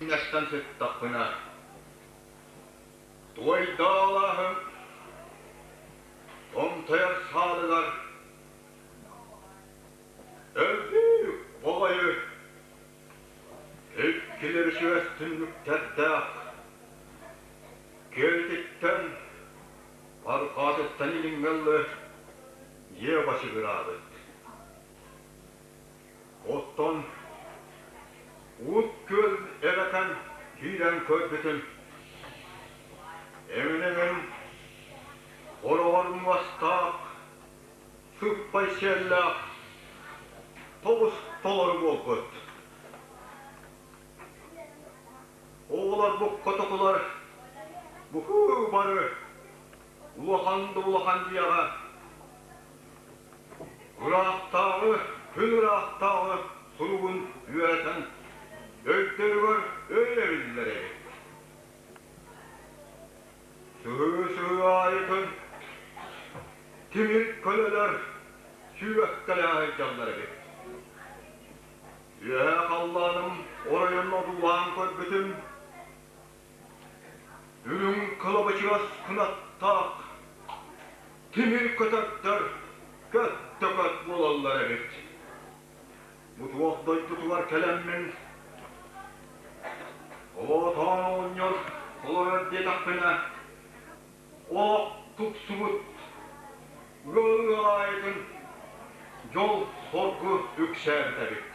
Нэстэн сыттахпына, туойдаалааһын томтойор саалыгар өлбүү оҕойу иккилэр үчүгэс түннүктэрдээх күөлтүттэн арҕаатыттан илиҥҥэ ыллы дьиэ бачыгыраабыт. Оттон Уут Күөл эбэтэн киирэн көрбүтүм, эҥин-эҥин хороҕор муостаах, сыппай сиэллээх тобус толору буолбут. Оҕолор букка-токулар бухуу бары улахан да улахан дьиэҕэ Ыраахтааҕы, күн ыраахтааҕы суругун үөрэтэн, өйдөрүгэр өй эбиллэр эбит. Сыһыы-сыһыы аайытын тимир көлөлөр сүүрэккэлэһэ сылдьаллар эбит. Үөһээ халлааным оройун одуулаан көрбүтүм, үрүҥ кылабычыгас кынаттаах тимир көтөрдөр көт да көт буолаллар эбит. Бу туох дойдутугар кэлэммин олоотоон оҕонньор олорор диэтэхпинэ, олох тупсубут ыал ыал аайытын дьол-соргу үксээбит эбит.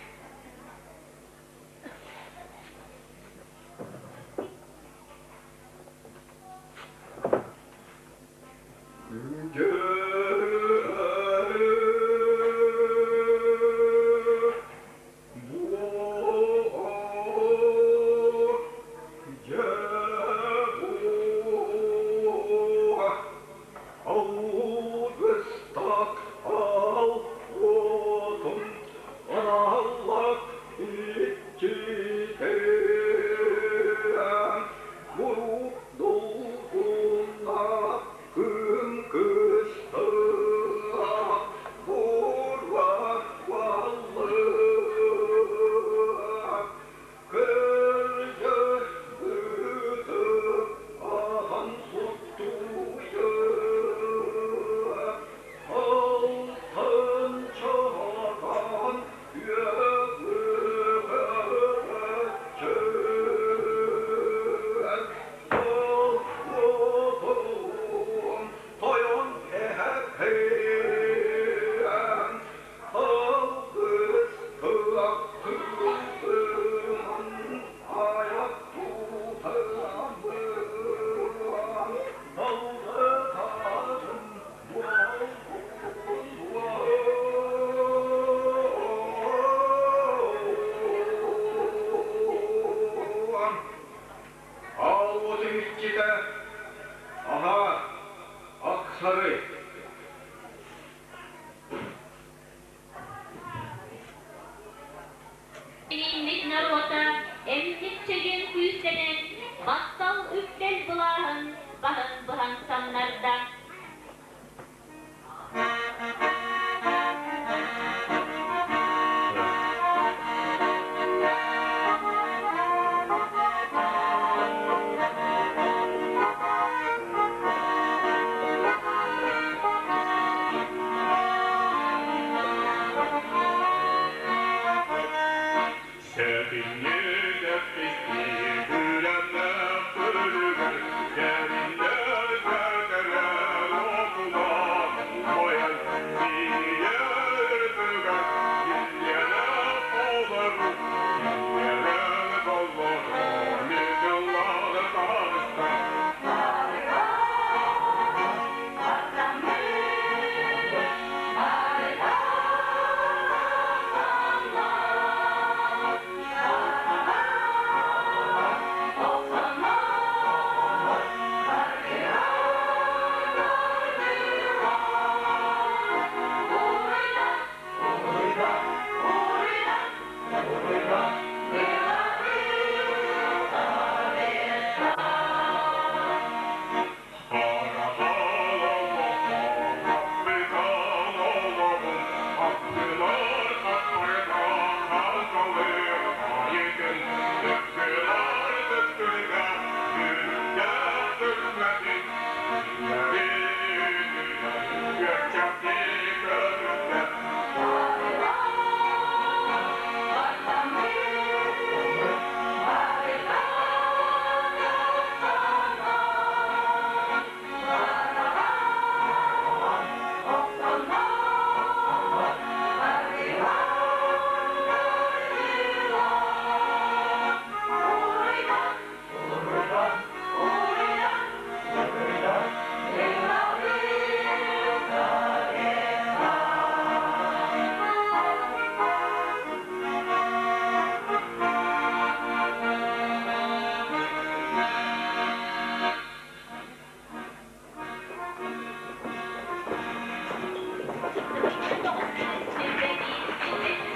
Баттал үктэл былааһын баһын быһан самнарда. Сэтинньи дэппистии күрэмнэх күлүгэр кэриннэр кэтэрэр отунан умайан сиийэр бүгэр киллиэлээх олору киллиэлээх боллоро микыллааны таҕыста. Thank you.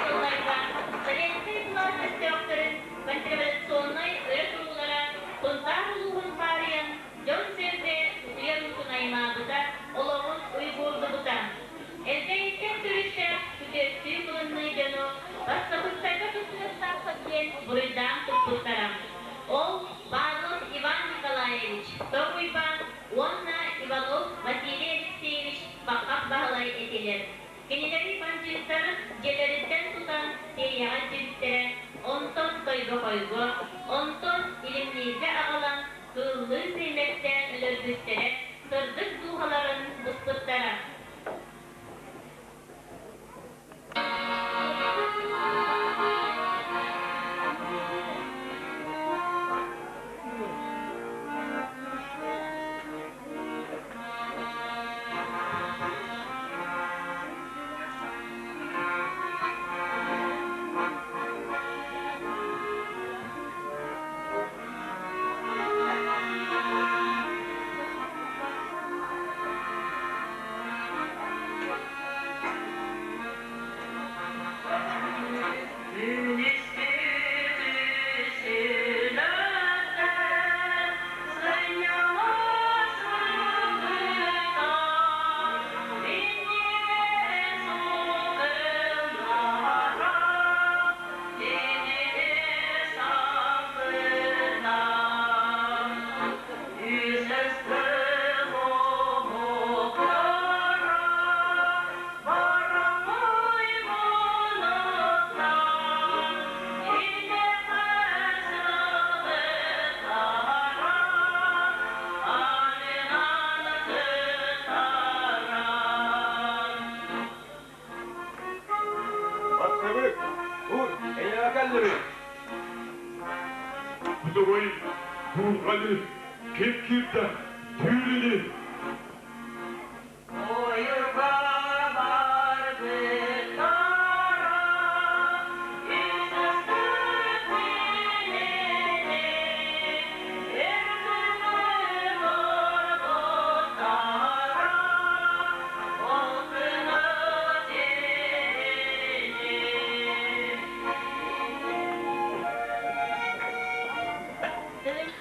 Сылларга Советскай былаас өстөөхтөрүн контрреволюционнай өрө туруулара Сунтаар улууһун хаарыйан, дьон-сэргэ утуйар уутун аймаабыта, олоҕун уйгуурдубута. Элбэйиттэн төрүттээх күтүөттүү кылынныы дьону бассабыыктарга кыттыгастааххыт диэн буруйдаан туппуттара. Ол Павлов Иван Николаевич, Тоҥ Уйбаан уонна Иванов Василий Алексеевич Баххах Баһылай этилэр. Кинилэри бандьыыттар дьиэлэриттэн тутан Сиэйэҕэ илдьибиттэрэ, онтон Тойбохойго, онтон Илимнииргэ аҕалан кыыллыы сиэмэктээн өлөрбүттэрэ, сырдык дууһаларын быспыттара. Бастыбык, ур, эйэҕэ Кутугуй, буурҕаны, ким киирдэ, түүрүнү.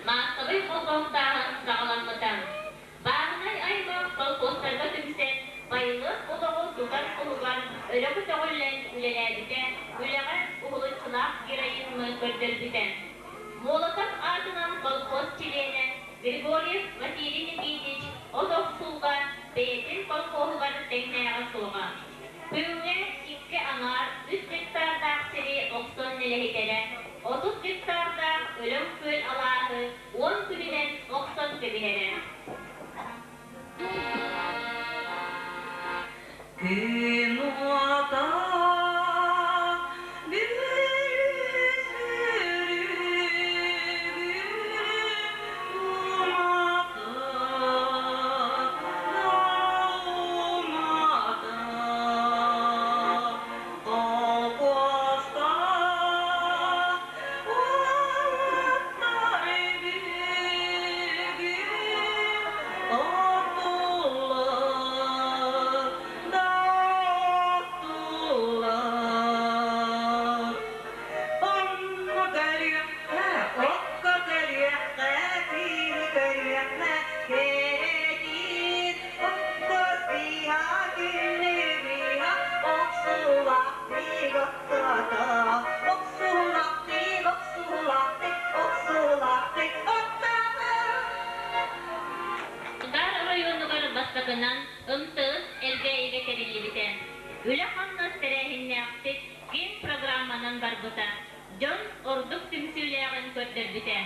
Маассабай колхозтааһын саҕаламмыта. Бааһынай аймах колхозтарга түмсэн, байылыат олоҕу тутар туһугар өрө көтөҕүллэн үлэлээбитэ, үлэҕэ уһулуччулаах героизмы көрдөрбүтэ. Молотов аатынан колхоз чилиэнэ Григорьев Василий Никитич от охсууга бэйэтин колхоһугар тэҥнээҕэ суоҕа. Күҥҥэ икки аҥаар үс гектардаах сири охсон нэлэһитэрэ, 30 гектардаах Өлөҥ күөл алааһы 10 күнүнэн охсон кэбиһэрэ. Күн уота Сунтаар оройуонугар бастакынан МТС Элгээйигэ тэриллибитэ. Үлэ-хамнас тэрээһиннээхтик киин программанан барбыта, дьон ордук түмсүүлээҕин көрдөрбүтэ.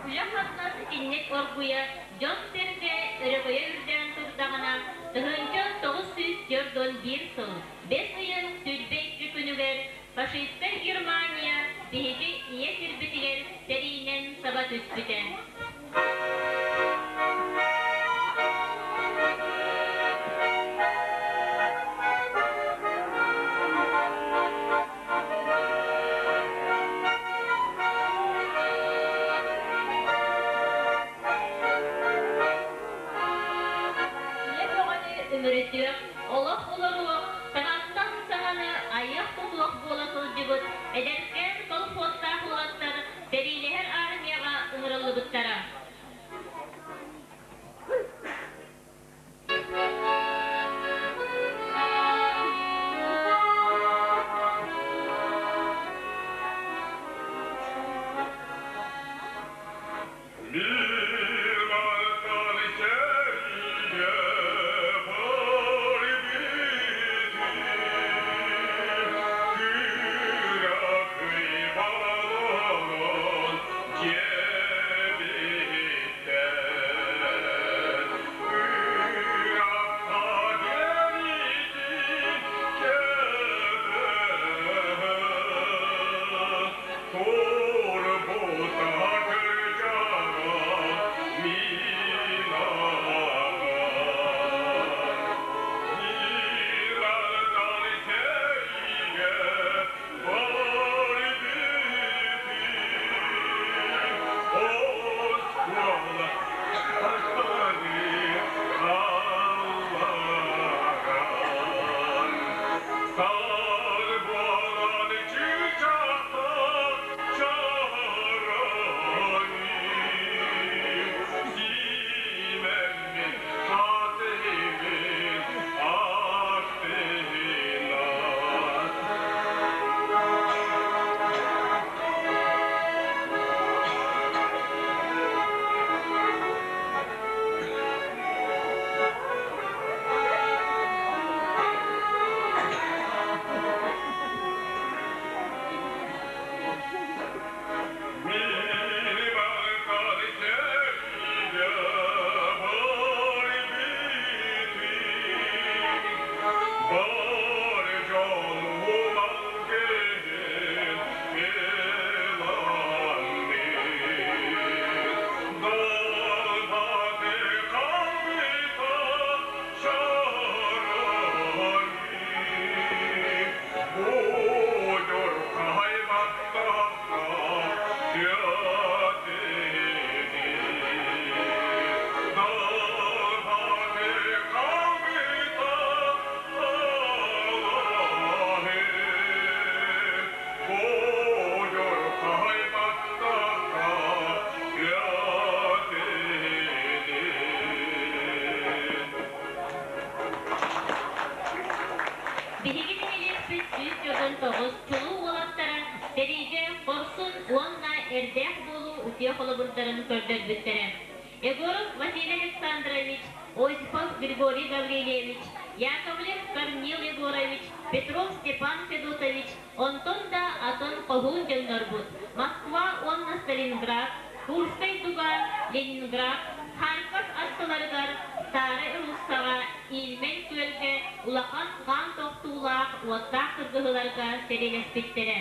Үлэ-хамнас итинник оргуйа, дьон-сэргэ өрөгөйө үрдээн турдаҕына, 1941 сыл бэс ыйын 22 күнүгэр фашистскай Германия биһиги ийэ сирбитигэр сэриинэн саба түспүтэ. Үлэ бөҕөнү үмүрүтүөх, олох олоруох, саҥаттан саҥаны айыах-тутуох буола сылдьыбыт эдэркээн колхуостаах уолаттар сэриилэһэр армияҕа ыҥырыллыбыттара. Биһиги нэһилиэкпит 149 чулуу уолаттара сэриигэ хорсун уонна эрдээх буолуу үтүө холобурдарын көрдөрбүттэрэ. Егоров Василий Александрович, Осипов Григорий Гаврильевич, Яковлев Корнил Егорович, Петров Степан Федотович, онтон да атын хоһуун дьоннорбут Москва уонна Сталинград, Курскай дуга, Ленинград, Харьков аттыларыгар Старай Руссаҕа Ильмень күөлгэ улахан хаан тохтуулаах уоттаах кыргыһыыларга сэриилэспиттэрэ.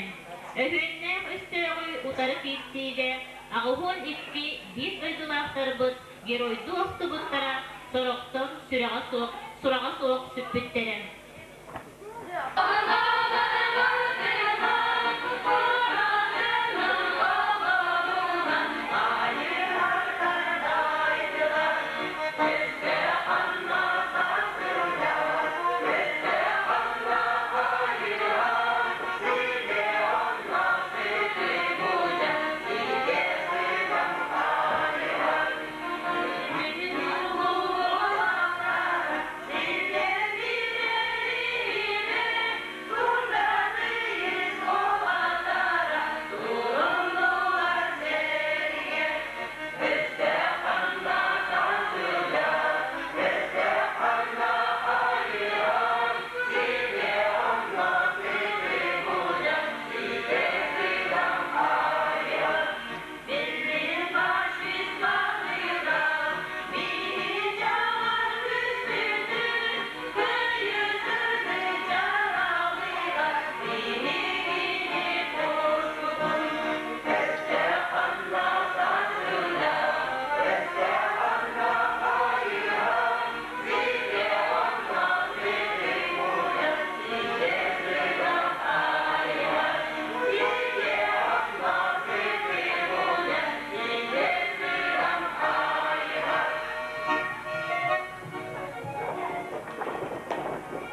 Өһүөннээх өстөөҕү утары киирсиигэ 82 биир дойдулаахтарбыт геройдуу охтубуттара, сорохтор сүрэҕэ суох, сураҕа суох сүппүттэрэ.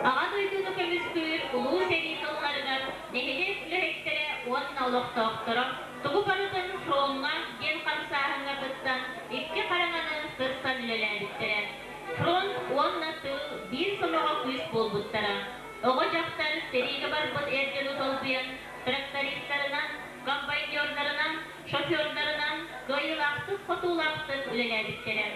Аҕа дойдуну көмүскүүр Улуу сэрии сылларыгар нэһилиэк үлэһиттэрэ уонна олохтоохторо тугу барытын фроҥҥа диэн хамсааһыҥҥа кыттан икки хараҥаны сырсан үлэлээбиттэрэ. Фронт уонна тыыл биир сомоҕо күүс буолбуттара. Оҕо-дьахтар сэриигэ барбыт эр дьону солбуйан трактористарынан, комбайнердарынан, шофердарынан кыайыылаахтык-хотуулаахтык үлэлээбиттэрэ.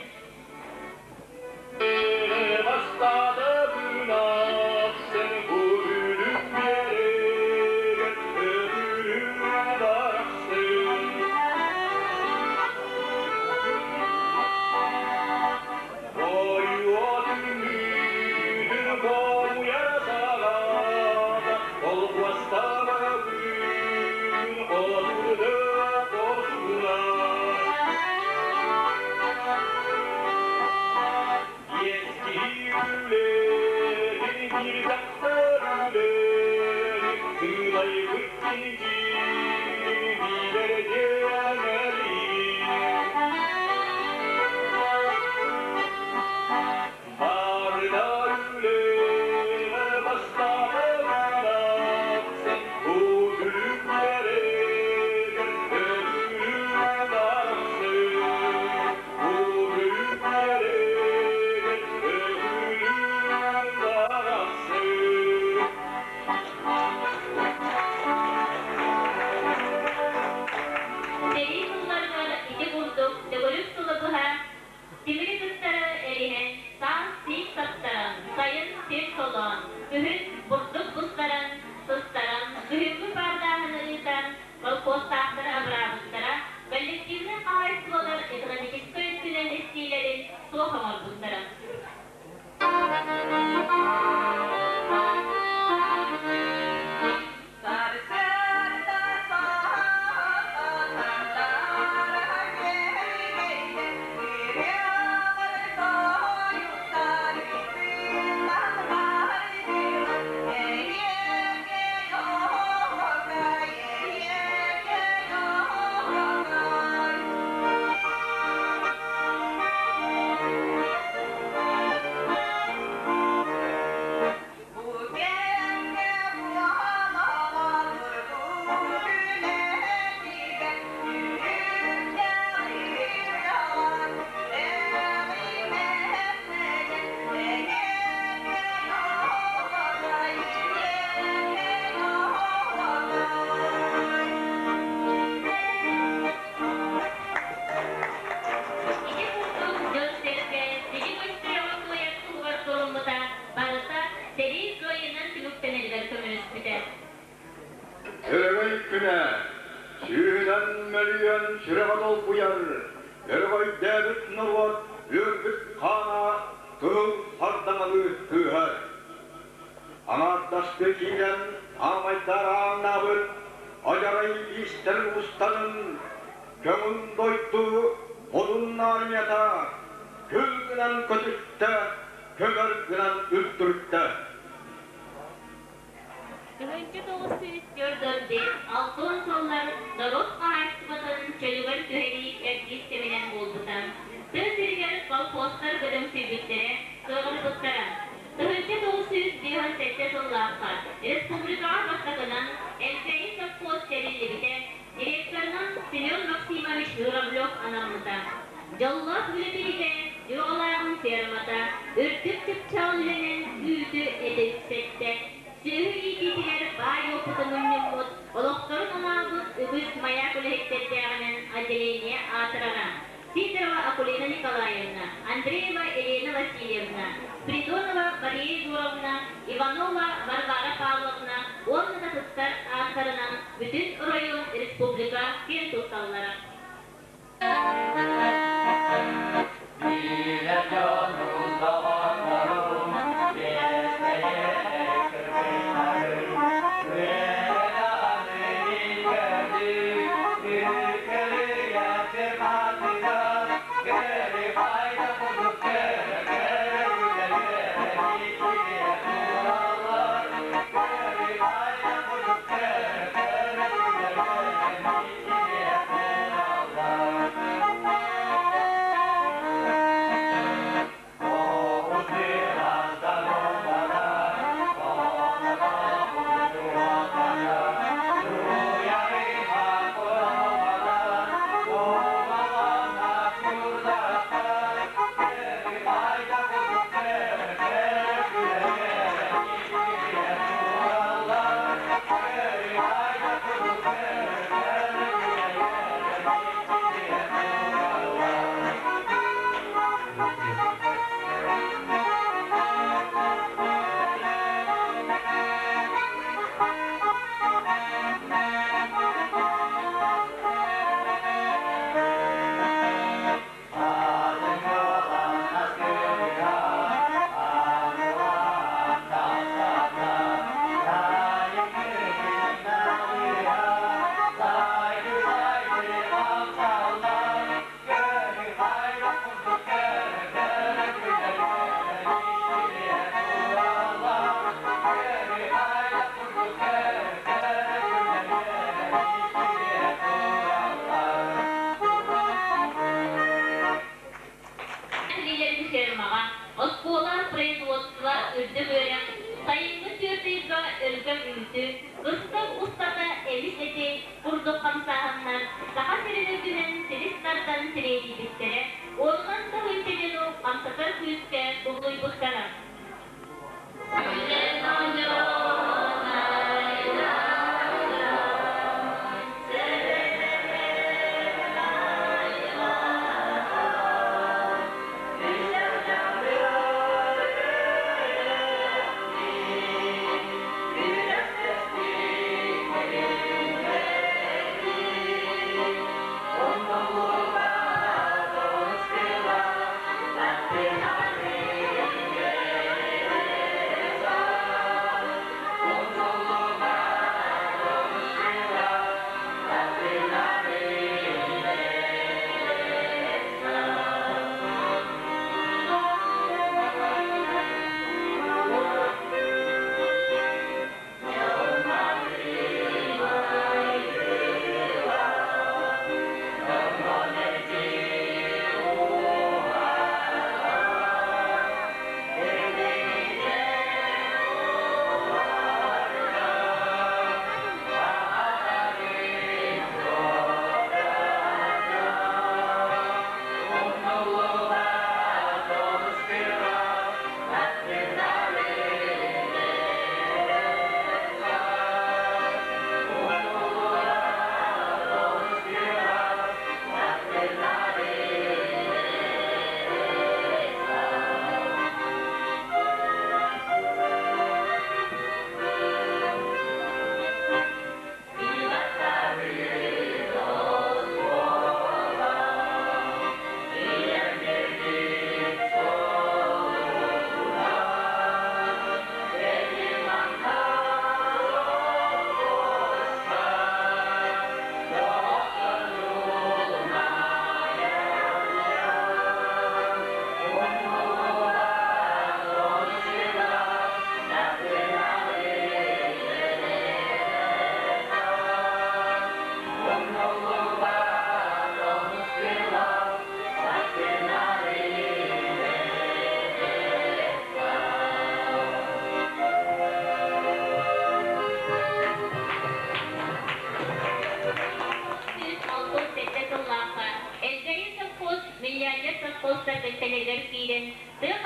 Сэрии сылларыгар ити курдук төгүрүк сылы быһа Тимири кыттары эриһэн, саас сиик саптаран, сайын сир солоон, күһүн бурдук быстаран, сыстаран, күһүҥҥү паардааһыны ыытан, колхозтаахтары абыраабыттара, коллективнай хаһаайыстыбалар экономическай өттүнэн эстиилэрин суох оҥорбуттара. күнэ, сүүһүнэн мөлүйүөн сүрэҕэ долгуйар, өрөгөйдөөбүт норуот үөрбүт хаана кыһыл сардаҥалыы кыыһар. Аҥаардастыы киирэн аамайдаар ааҥнаабыт адьарай иистэрин устарын көҥүл дойду модун армията күл гынан көтүттэ, көмөр гынан үлтүрүттэ. 1945 алтан сыллар норуот хаһаайыстыбатын чөлүгэр түһэрии кэрдиис кэминэн буолбута. Тыа сиригэр колхозтар бөдөҥсүйбүттэрэ, кыаҕырбыттара. 1957 сыллаахха республикаҕа бастакынан Элбэйи совхоз тэриллибитэ, директорынан Семен Максимович Журавлев анаммыта. Дьоллоох үлэ биһигэ Дьуоҕалааҕын фермата үрдүк чыпчаал үлэнэн үүтү этэ үксэттэ. Сүөһү иитиитигэр баай уопуту мунньуммут, олохторун анаабыт үгүс маяк үлэһиттэрдээҕинэн отделение аатырара. Сидорова Акулина Николаевна, Андреева Елена Васильевна, Спиридонова Мария Егоровна, Иванова Варвара Павловна уонна да атыттар ааттарынан бүтүн оройуон республика киэн тутталлара. Билэр дьонум, доҕотторум, биэс кыргыттарым, үөрэ-даҕаны көрдүк, үккөлүйэ ферматыгар, көрү хайда курдук көрө-көрө күлэ-үөрэ мичилийэ тураллар, көрү хайда курдук көрө-көрө күлэ-үөрэ мичилийэ тураллар. Илиилэрин фермаҕа, оскуола, производство, үрдүк үөрэх, сайыҥҥы түөрт ыйга өлгөм үүтү, кыстык устата эмис эти курдук хамсааһыннар Саха сирин үрдүнэн силис тардан сириэдийбиттэрэ, уонунан тыһыынча дьону хамсатар күүскэ кубулуйбуттара.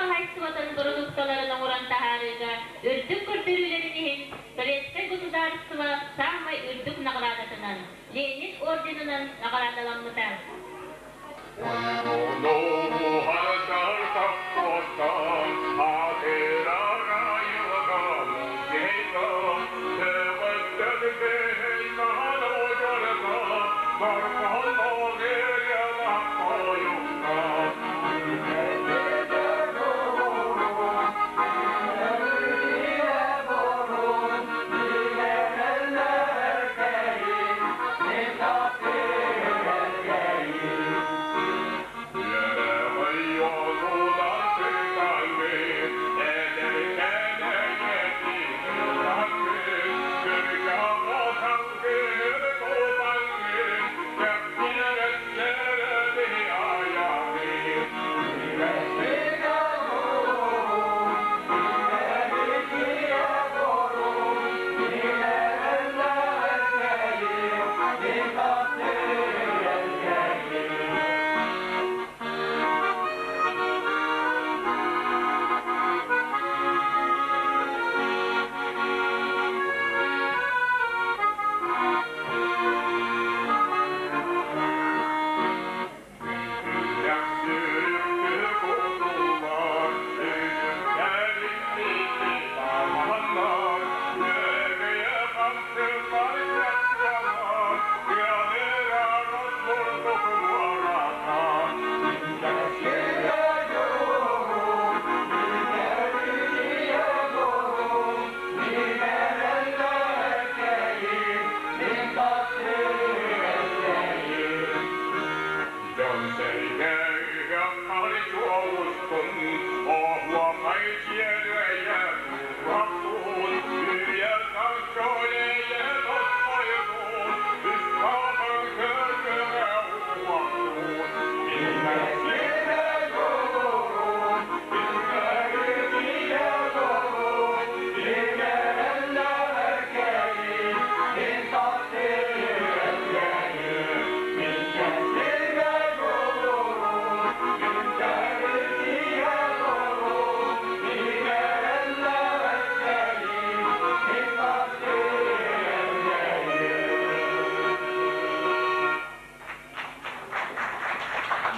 хаһаайыстыбатын бородуукталарын оҥорон таһаарыыга үрдүк көрдөрүүлэрин иһин Советскай государство саамай үрдүк наҕараадатынан Ленин орденынан наҕараадаламмыта.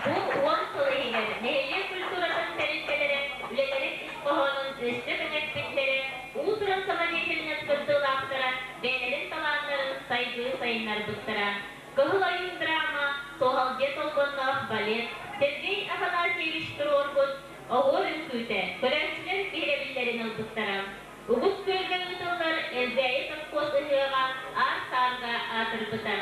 Бу 10 сыл иһигэр нэһилиэк культуратын тэрилтэлэрэ үлэлэрин ис хоһоонун өссө кэҥэппиттэрэ, уус-уран самодеятельность кыттыылаахтара бэйэлэрин талааннарын сайдыы сайыннарбыттара. Кыһыл ойуун драма, Суоһалдьыйа Толбонноох балет, Сергей Афанасьевич туруорбут Оһуор үҥкүүтэ көрөөччүлэр биһирэбиллэрин ылбыттара. Угус күөлгэ ыытыллар Элбээйи совхоз ыһыаҕа аар-саарга аатырбыта.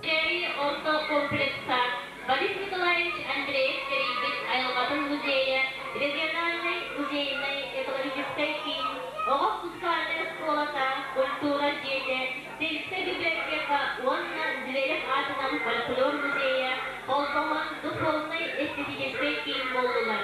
Кэри орто комплекса Борис Николаевич Андреев тэрийбит айылҕатын музейа, региональнай музейнай экологическай киин, оҕо музыкальнай оскуолата, культура дьиэтэ, сельскэй библиотека уонна Зверев аатынан фольклор музейа холбоһон духовнай-эстетическэй киин буоллулар.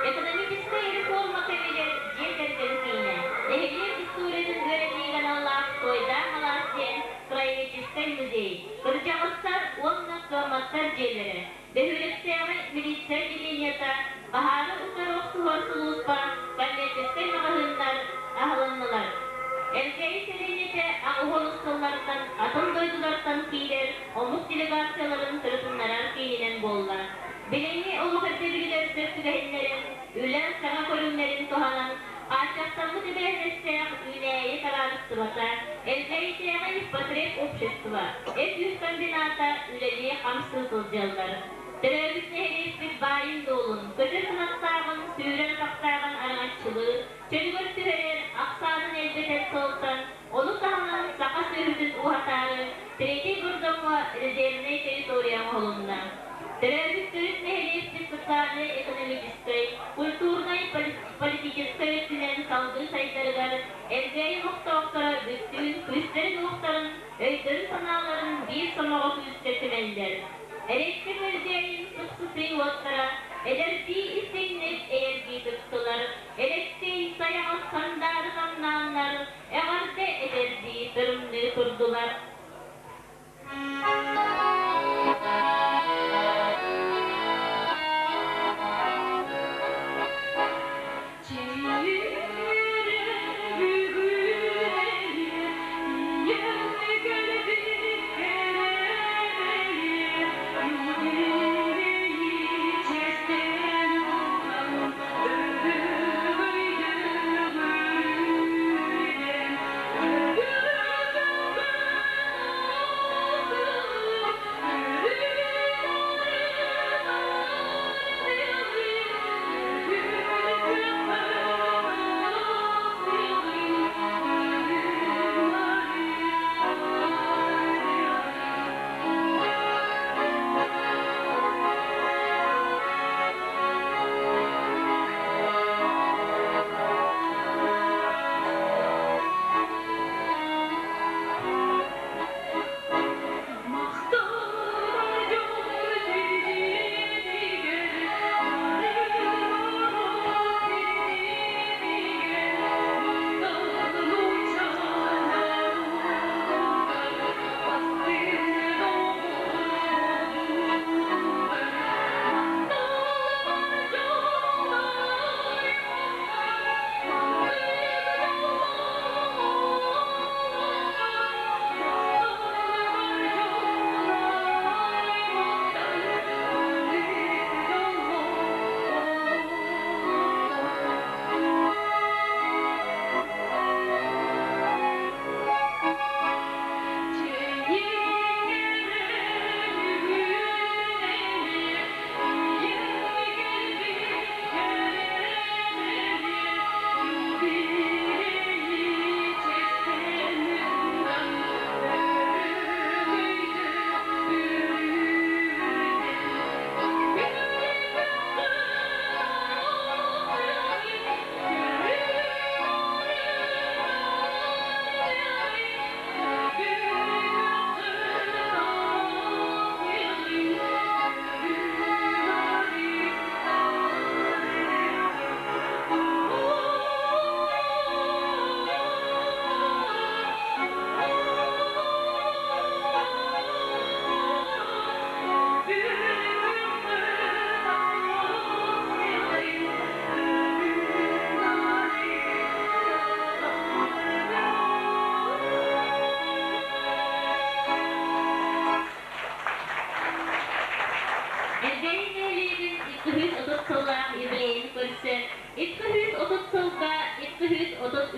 Экономическай реформа кэмигэр дьиэ кэргэн киинэ, нэһилиэк историятын үөрэтиигэ аналлаах Туойдаах алаас диэн краеведческай музей, кырдьаҕастар уонна кыамматтар дьиэлэрэ, бөһүөлэктээҕи милиция отделениета, баһаары утары охсуһар сулууспа, коммерческай маҕаһыыннар аһылыннылар. Элгээйи сэлиэнньэтэ аҕыс сыллартан атын дойдулартан киирэр омук делегацияларын сырытыннарар киининэн буолла. Билиҥҥи олох ирдэбилигэр сөп түбэһиннэрэн, үлэ саҥа көрүҥнэрин туһанан, хааччахтаммыт эбээһинэстээх үүнээйи табаарыстыбата, Элгээйитээҕи потребобщество, эт-үүт комбината үлэлии-хамсыы сылдьаллар. Төрөөбүт нэһилиэкпит баайын-дуолун, көтөр кынаттааҕын, сүүрэр атахтааҕын араҥаччылыыр, чөлүгэр түһэрэр, ахсаанын элбэтэр сыалтан, ону таһынан саха сүөһүтүн ууһатаары Третий Бордоҥҥо резервнэй территория оҥоһулунна. Төрөөбүт төрүт нэһилиэкпит социальнай-экономическай, культурнай, политическай өттүнэн салгыы сайдарыгар Элгээйи олохтоохторо бүттүүн күүстэрин-уохтарын, өйдөрүн-санааларын биир сомоҕо күүскэ түмэллэр. Эрэккэ Элгээйин сып-сытыы уоттара эдэрдии истиҥник эйэргии тыктылар, элэккэй сайаҕас сандаары самнааннар эҕэрдэ этэрдии тырымныы турдулар.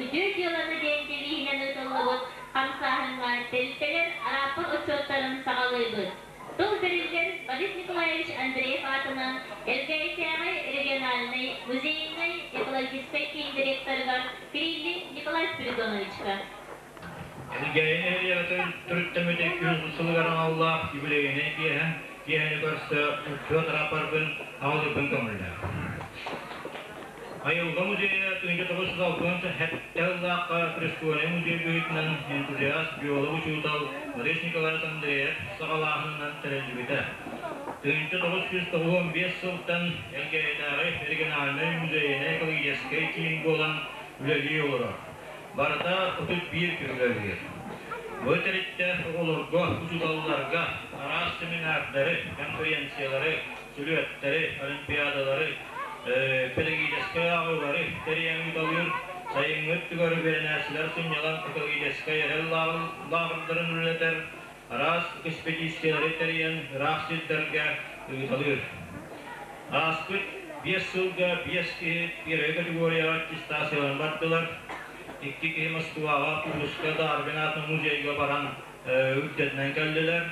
үтүө дьыаланы диэн девиһинэн ыытыллыбыт хамсааһыҥҥа тэрилтэлэр арааппар отчуоттарын саҕалыыбыт. Тыл бэриллэр Борис Николаевич Андреев аатынан Элгээйитээҕи региональнай музейнай экологическай киин директорыгар Кириллин Николай Спиридоновичка. Элгээйи нэһилиэгин төрүттэммит 200 сылыгар аналлаах юбилейнай киэһэ киэһэни көрсө отчуот рапорбын аҕалыырбын көҥүллээх. Айылҕа музейа 1967 сыллаахха Престольнай музей быһыытынан энтузиаст, биолог учуутал Борис Николаевич Андреев саҕалааһынынан тэриллибитэ. 1995 сылтан Элгээйитээҕи региональнай музейнай экологическай киин буолан үлэлии олорор. Барыта 31 үлэлиир. Бу тэрилтэ оҕолорго, учууталларга араас семинардары, конференциялары, сүлүөттэри, олимпиадалары, педагогическай ааҕыылары тэрийэн ыыталыыр, сайыҥҥы өттүгэр үөрэнээччилэр сынньалаҥ экологическай эрэл лааҕырдарын үлэлэтэр, араас экспедициялары тэрийэн ыраах сирдэргэ ыыталыыр. Ааспыт 5 сылга биэс киһи первой категорияҕа аттестацияланан бардылар. Икки киһи Москваҕа улууска Дарвин аатынан музейга баран үрдэтинэн кэллилэр.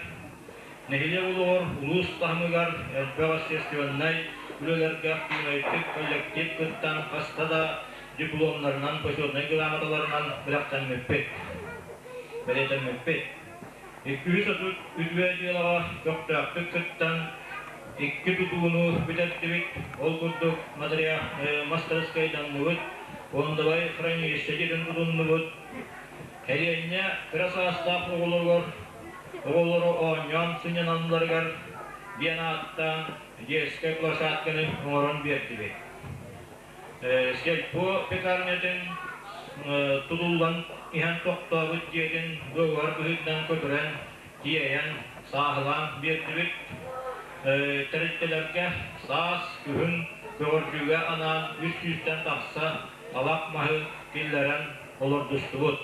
Нэһилиэк олоҕор улуус таһымыгар элбэх общественнай үлэлэргэ активнайдык коллектив кыттан хаста да дипломнарынан, почетнай грамоталарынан бэлэхтэммиппит. Бэлиэтэммиппит. 230 үтүө дьыалаҕа көхтөөхтүк кыттан икки тутууну бүтэрдибит. Ол курдук мастарыскыайданныбыт, фондовай хранилище дьиэтин тутуннубут. Кэлиэнньэ кыра саастаах оҕолоругар оҕолору оонньоон сынньаналларыгар диэн ааттаан детскай площадканы оҥорон биэрдибит. Сельпо пекарнятын тутуллан иһэн тохтообут дьиэтин дуогабар быһыытынан көтүрэн, тиэйэн, сааһылаан биэрдибит. Тэрилтэлэргэ саас, күһүн көҕөрдүүгэ анаан 300-тэн тахса талах маһы киллэрэн олордустубут.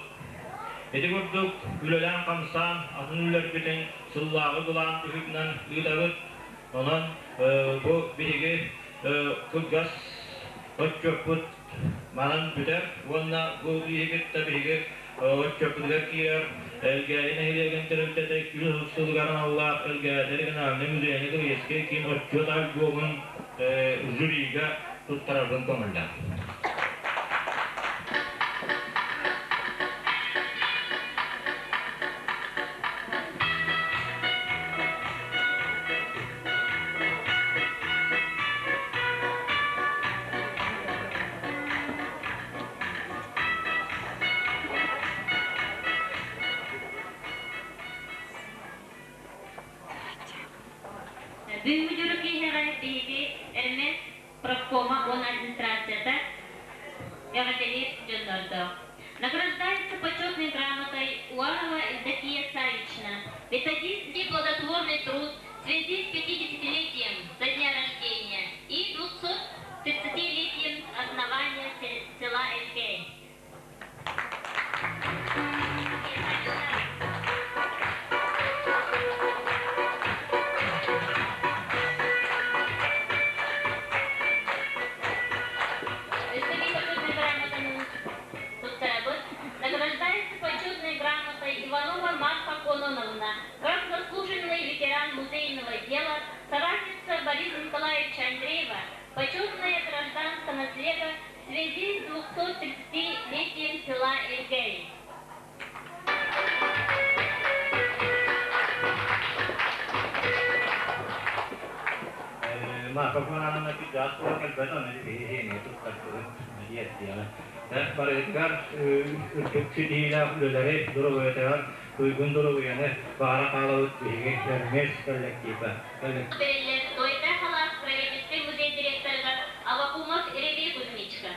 Ити курдук үлэлээн-хамсаан атын үлэлэрбитин сыллааҕы былаан быһыытынан ыытабыт. Онон бу биһиги кылгас отчуоппут манан бүтэр уонна бу биһигитта биһиги отчуоппутугар киирэр Элгээйи нэһилиэгин тэрилтэтэ 230 сылыгар аналлаах Элгээйи региональнай музейный экологическай киин отчуот альбомун жюрига туттарарбын көҥүллээх. Бүгүҥҥү дьоро киэһэҕэ биһиги МС профкома уонна администрацията эҕэрдэлиир дьоннордоох. Награждается почетной грамотой Уарова Евдокия Савична, методист и плодотворный труд в связи с 50-летием со дня рождения и 230-летием основания села Элькей. Өссө грамотанын туттарабыт. Награждается почетной грамотой Иванова Марфа Кононовна, как заслуженный ветеран музейного дела, соратница Бориса Николаевича Андреева, почетная гражданка наслега в связи с 230-летием села Эльгей. Марфа Ивановна кырдьаҕас буолан кэлбэт, аны биһиги туттарбыт диэттиэҕэ. Барыгытыгар үрдүк ситиһиилээх үлэлэри доруобуйатыгар туйгун доруобуйаны баҕара хаалабыт биһиги Эрмес коллектива. Бэриллэр Туойда Халаас правительственный музей директорыгар Авакумов Ревий Кузьмичка.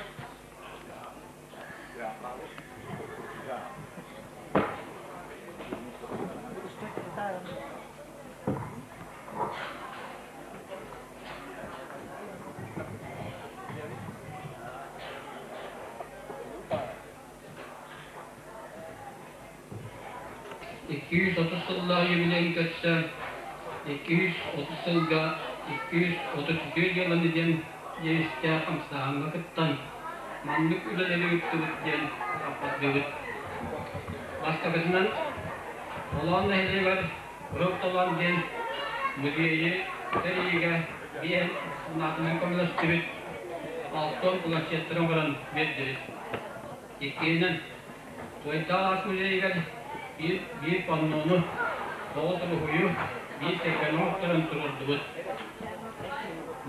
230 сыллаах юбилейын көрсө 230 сылга 232 дьыаланы диэн девизтээх хамсааһыҥҥа кыттан, маннык үлэлэри ыыттыбыт диэн рапордыыбыт. Бастакытынан, Толоон нэһилиэгэр Кыһыл Толоон диэн музейы тэрийиигэ биэһин санаатынан көмөлөстүбүт, алтан планшеттары оҥорон биэрдибит. Иккиһинэн, Туойдаах ас музейыгар биир, биир паннону, тоҕус уруһуйу, биир сэргэни оҥорторон туруордубут.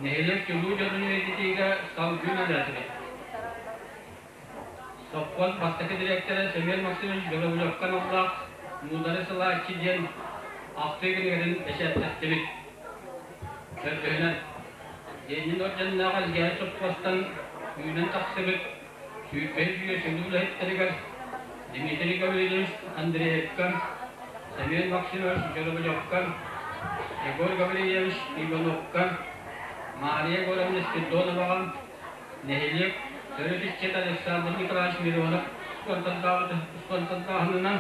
Нэһилиэк чулуу дьонун үйэтитиигэ салгыы үлэлээтибит. Сопхуос бастакы дириэктэрэ Семен Максимович Журавлевка аналлаах «Муударай салааччы» диэн ахтыы кинигэтин бэчээттэттибит. Төрдүһүнэн, Ленин орденнаах Элгээйи сопхуостан үүнэн тахсыбыт сүүрбэһис үйэ чулуу үлэһиттэригэр Дмитрий Гаврильевич Андреевка, Семен Максимович Журавлевка, Егор Гаврильевич Ивановка, Мария Егоровна Спиридоноваҕа нэһилиэк төрүт иччитэ Александр Николаевич Миронов спонсордааһынынан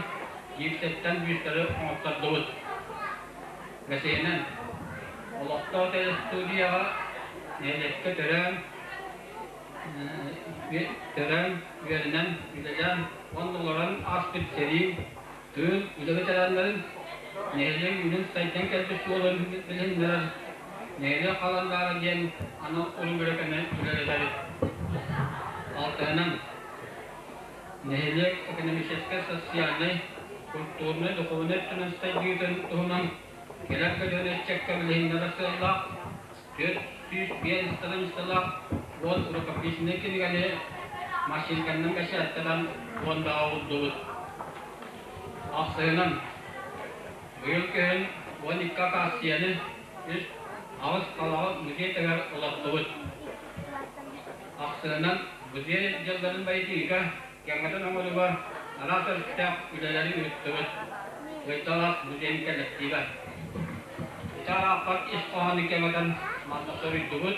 гипсэттэн бүүстэри оҥоттордубут. Бэсиһинэн, олохтоох телестудияҕа нэһилиэккэ төрөөн, төрөөн, үөрэнэн, үлэлээн уонна олорон ааспыт сэрии, тыыл, үлэ ветераннарын нэһилиэк үүнэн-сайдан кэлбит суолун билиһиннэрэр нэһилиэк халандаара диэн анал рубриканы үлэлэтэбит. Алтыһынан, нэһилиэк экономическай, социальнай, культурнай, духовнай өттүнэн сайдыытын туһунан кэлэр көлүөнэ ыччакка билиһиннэрэр сыаллаах 405 страницалаах уон рукописный кинигэни машинканнан бэчээттэтэн фондаҕа уурдубут. Ахсыһынан, быйыл күһүн 12 акаассыйаны үс аҕыс талаҕы музей тэҥэр олортубут. Ахсыһынан, музей дьылларын байытыыга, кэҥэтэн оҥорууга араас өрүттээх үлэлэри ыыттыбыт. Ыйдалаах музейын кэлэктиибэ. Ити арааппат ис хоһоонун кэҥэтэн манна суруйдубут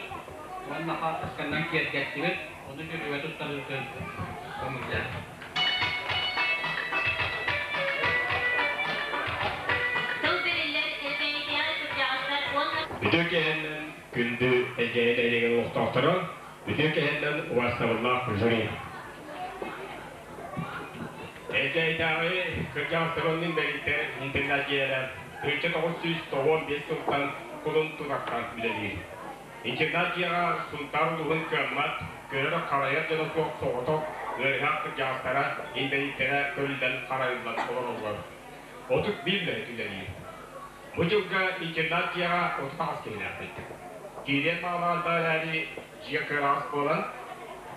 уонна хаартысканан киэргэттибит, ону дьүрүгэ туттарыытын көҥүллээн. Тыл бэриллэр Элгээйитээҕи кырдьаҕастар уонна Үтүө киэһэннэн күндү Элгээйи нэһилиэгин олохтоохторо, үтүө киэһэннэн убаастабыллаах жюри. Элгээйитээҕи кырдьаҕастарынныын бэлиитэ интернат-дьиэлэрэ 1995 сылтан кулун тутахтан үлэлиир. Интернат-дьиэҕэ Сунтаар улууһун кыаммат, көрөр-харайар дьоно суох соҕотох ыарыһах кырдьаҕастара, инбэлииттэрэ көрүллэн-харайыллан олороллор. 31 үлэһит үлэлиир. Бу дьылга интернат-дьиэҕэ 38 киһилээхпит. Киириэн баҕалаах эрээри дьиэ кыараҕас буолан,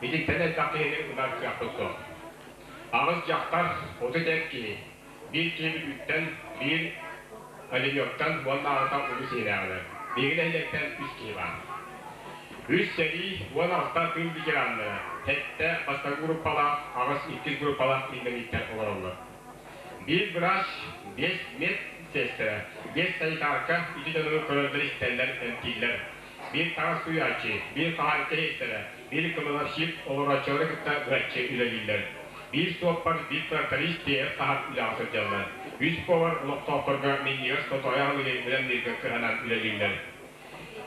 итинтэн элбэх киһини ылар кыахпыт суох. Аҕыс дьахтар, 30 эр киһи. Биир киһи Бүлүүттэн, биир Оленевтан уонна аҕата улуу сиһилээҕилэр. Биһиги нэһилиэктэн үс киһи баар. Үс сэрии 18 тыыл ветераннара, сэттэ бастакы группалаах, аҕыс иккис группалаах инбэлииттэр олороллор. Биир врач, биэс мед сиэстэрэ, биэс санитарка ити дьону көрөллөр-истэллэр, эмтииллэр. Биир таҥас сууйааччы, биир хаһаайка иһиттэрэ, биир кладовщик олорооччулары кытта быһаччы үлэлииллэр. Биир суоппар, биир тракторист тиэйэр таһар үлэҕэ сылдьаллар. Үс повар олохтоохторго минньигэс тотоойу аһылыгы бэлэмнииргэ кыһанан үлэлииллэр.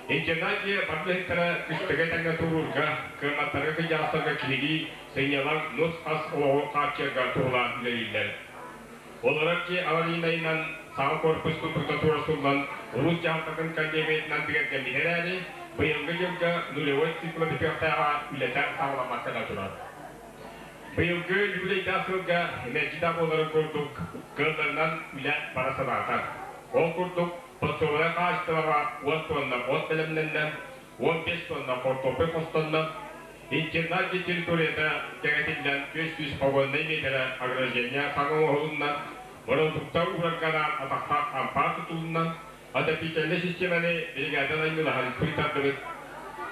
Интернат-дьиэ бары үлэһиттэрэ кыстыгы этэҥҥэ туоруурга, кыамматтарга кыдьаҕастарга киһилии сынньалаҥ, нус-хас олоҕу хааччыйарга туһулаан үлэлииллэр. Олорор дьиэ аварийнайынан саҥа корпус тутуута туруорсуллан, улуус дьаһалтатын коллегиятынан бигэргэммитэ эрээри, быйылгы дьылга нулевой цикла бүтүөхтээҕэ үлэтэ саҕаламмакка да турар. Быйылгы юбилейдаах сылга мэлдьи да буоларын курдук, кыалларынан үлэ бара сатаата. Ол курдук, подсобнай хаачыстыбаҕа 10 тонна от бэлэмнэннэ, 15 тонна хортуоппуй хостонно, интернат дьиэ территорията кэҥэтиллэн 400 погоннай миэтэрэ ограждение саҥа оҥоһулунна, бородуукта уурарга анаан атахтаах ампаар тутулунна, отопительнай систиэмэни бригада наймылаһан суруйтардыбыт.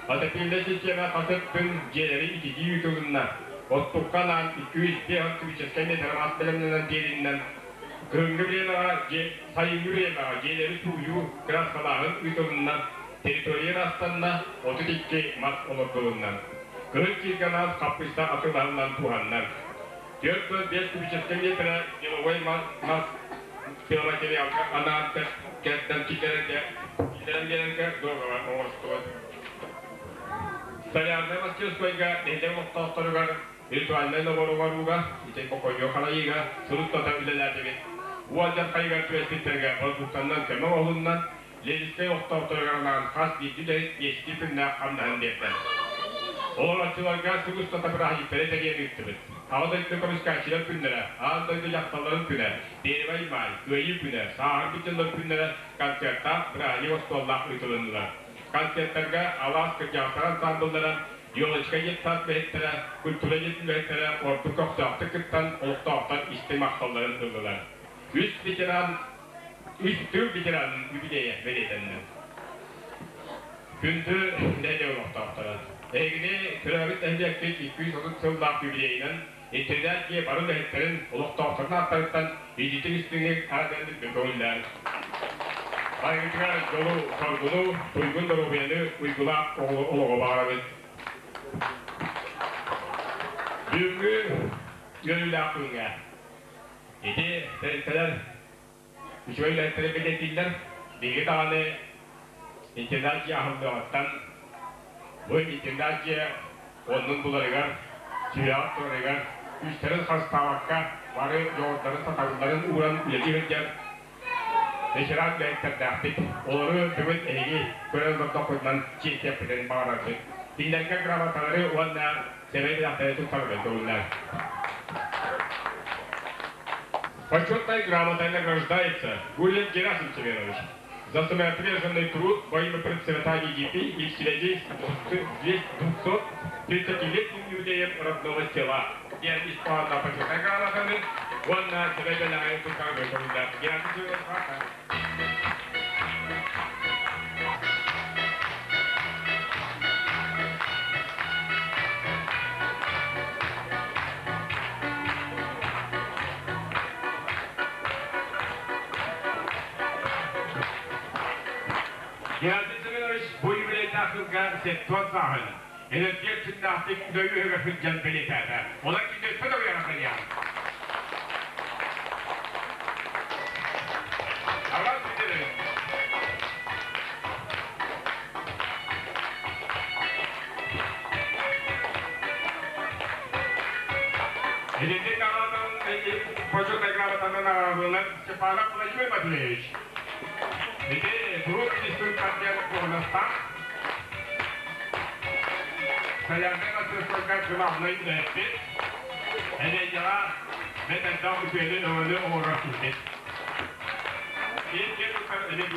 Отопительнай систиэмэ хас өттүн дьиэлэри ититии ыытылынна, оттукка анаан 205 кубическай миэтэрэ мас бэлэмнэнэн биэриннэн, кыһыҥҥы бириэмэҕэ дьиэ сайыҥҥы бириэмэҕэ дьиэлэри сууйуу, кырааскалааһын ыытылынна, территория ырастанна, 32 мас олордулунна. Кыһыл кииргэ анаан хаппыыста атыылаһыллан туһанна. 405 кубическай миэтэрэ деловой мас пиломатериалга анаан кэрдэн киллэрэргэ киллэрэн биэрэргэ дуогабар оҥорустубут. Столярнай мастерскойга нэһилиэк олохтоохторугар ритуальнай набор оҥорууга, ити боконьуо харайыыга сылыттата үлэлээтибит. Уол дьархайыгар түбэспиттэргэ продуктаннан көмө оҥоһулунна, Ленинскэй олохтоохторугар анаан хас биирдии үлэһит биэстии күннээх хамнаһын биэрдэ. Олорооччуларга сыл устата бырааһынньыктары тэрийэн ыыттыбыт. Аҕа дойду көмүскээччилэр күннэрэ, Аан дойду дьахталларын күнэ, Первай маай, Кыайыы күнэ, Сааһырбыт дьоннор күннэрэ концертаах, бырааһынньык остуоллаах ыытылыннылар. Концертарга алаас кырдьаҕастар ансаамбыллара, Елочка детсад үлэһиттэрэ, культура дьиэтин үлэһиттэрэ ордук көхтөөхтүк кыттан олохтоохтор истиҥ махталларын ыллылар. Үс ветеран үс тыыл ветеранын юбилейа бэлиэтэннэ. Күндү нэһилиэк олохтоохторо! Эһигини төрөөбүт нэһилиэкпит 230 сыллаах юбилейынан интернат дьиэ бары үлэһиттэрин, олохтоохторун ааттарыттан илиитин истиҥник араадьаннык көҥүллээн Барыгытыгар дьолу, соргуну, туйгун доруобуйаны, уйгулаах олоҕу баҕарабыт. Бүгүҥҥү үөрүүлээх күҥҥэ ити тэрилтэлэр үчүгэй үлэһиттэрин бэлиэтииллэр. Биһиги даҕаны интернат дьиэ аһыллыаҕыттан бу интернат дьиэ оннун буларыгар, сүһүөҕэр турарыгар күүстэрин харыстаабакка бары дьоҕурдарын, сатабылларын ууран үлэлии сылдьар ветеран үлэһиттэрдээхпит. Олору бүгүн эһиги көрөн олордоххутунан чиэстиэхпитин баҕарарбыт. Кинилэргэ грамоталары уонна сэмэй бэлэхтэри туттарарга көҥүллээх. Почетной грамотой награждается Гурьев Герасим Семенович за самоотверженный труд во имя процветания детей и в связи с 230-летним юбилеем родного села. Диэн ис хоһоонноох почетнай грамотаны уонна сэмэй бэлэҕи туттарарга көҥүллээх. Герасим Семенович Геннадий Семенович бу юбилейдаах сылга сеттуон сааһын энергия чыннаахтык үлэ үөһүгэр сылдьан бэлиэтээтэ. Олор кинилэр өссө да уйаҕа Аҕам бүтэрэр. Итинник аҕалан почетнай грамотанан аҕаллылар Степанов Владимир Матвеевич. Ити турук инструктор куһунастаах Солярнай мастерскойга главнай үлэһиппит. Эрэйдэҕэ бэт элбэх үтүөнү-өҥөнү оҥорор киһибит. Киин туттар эдэр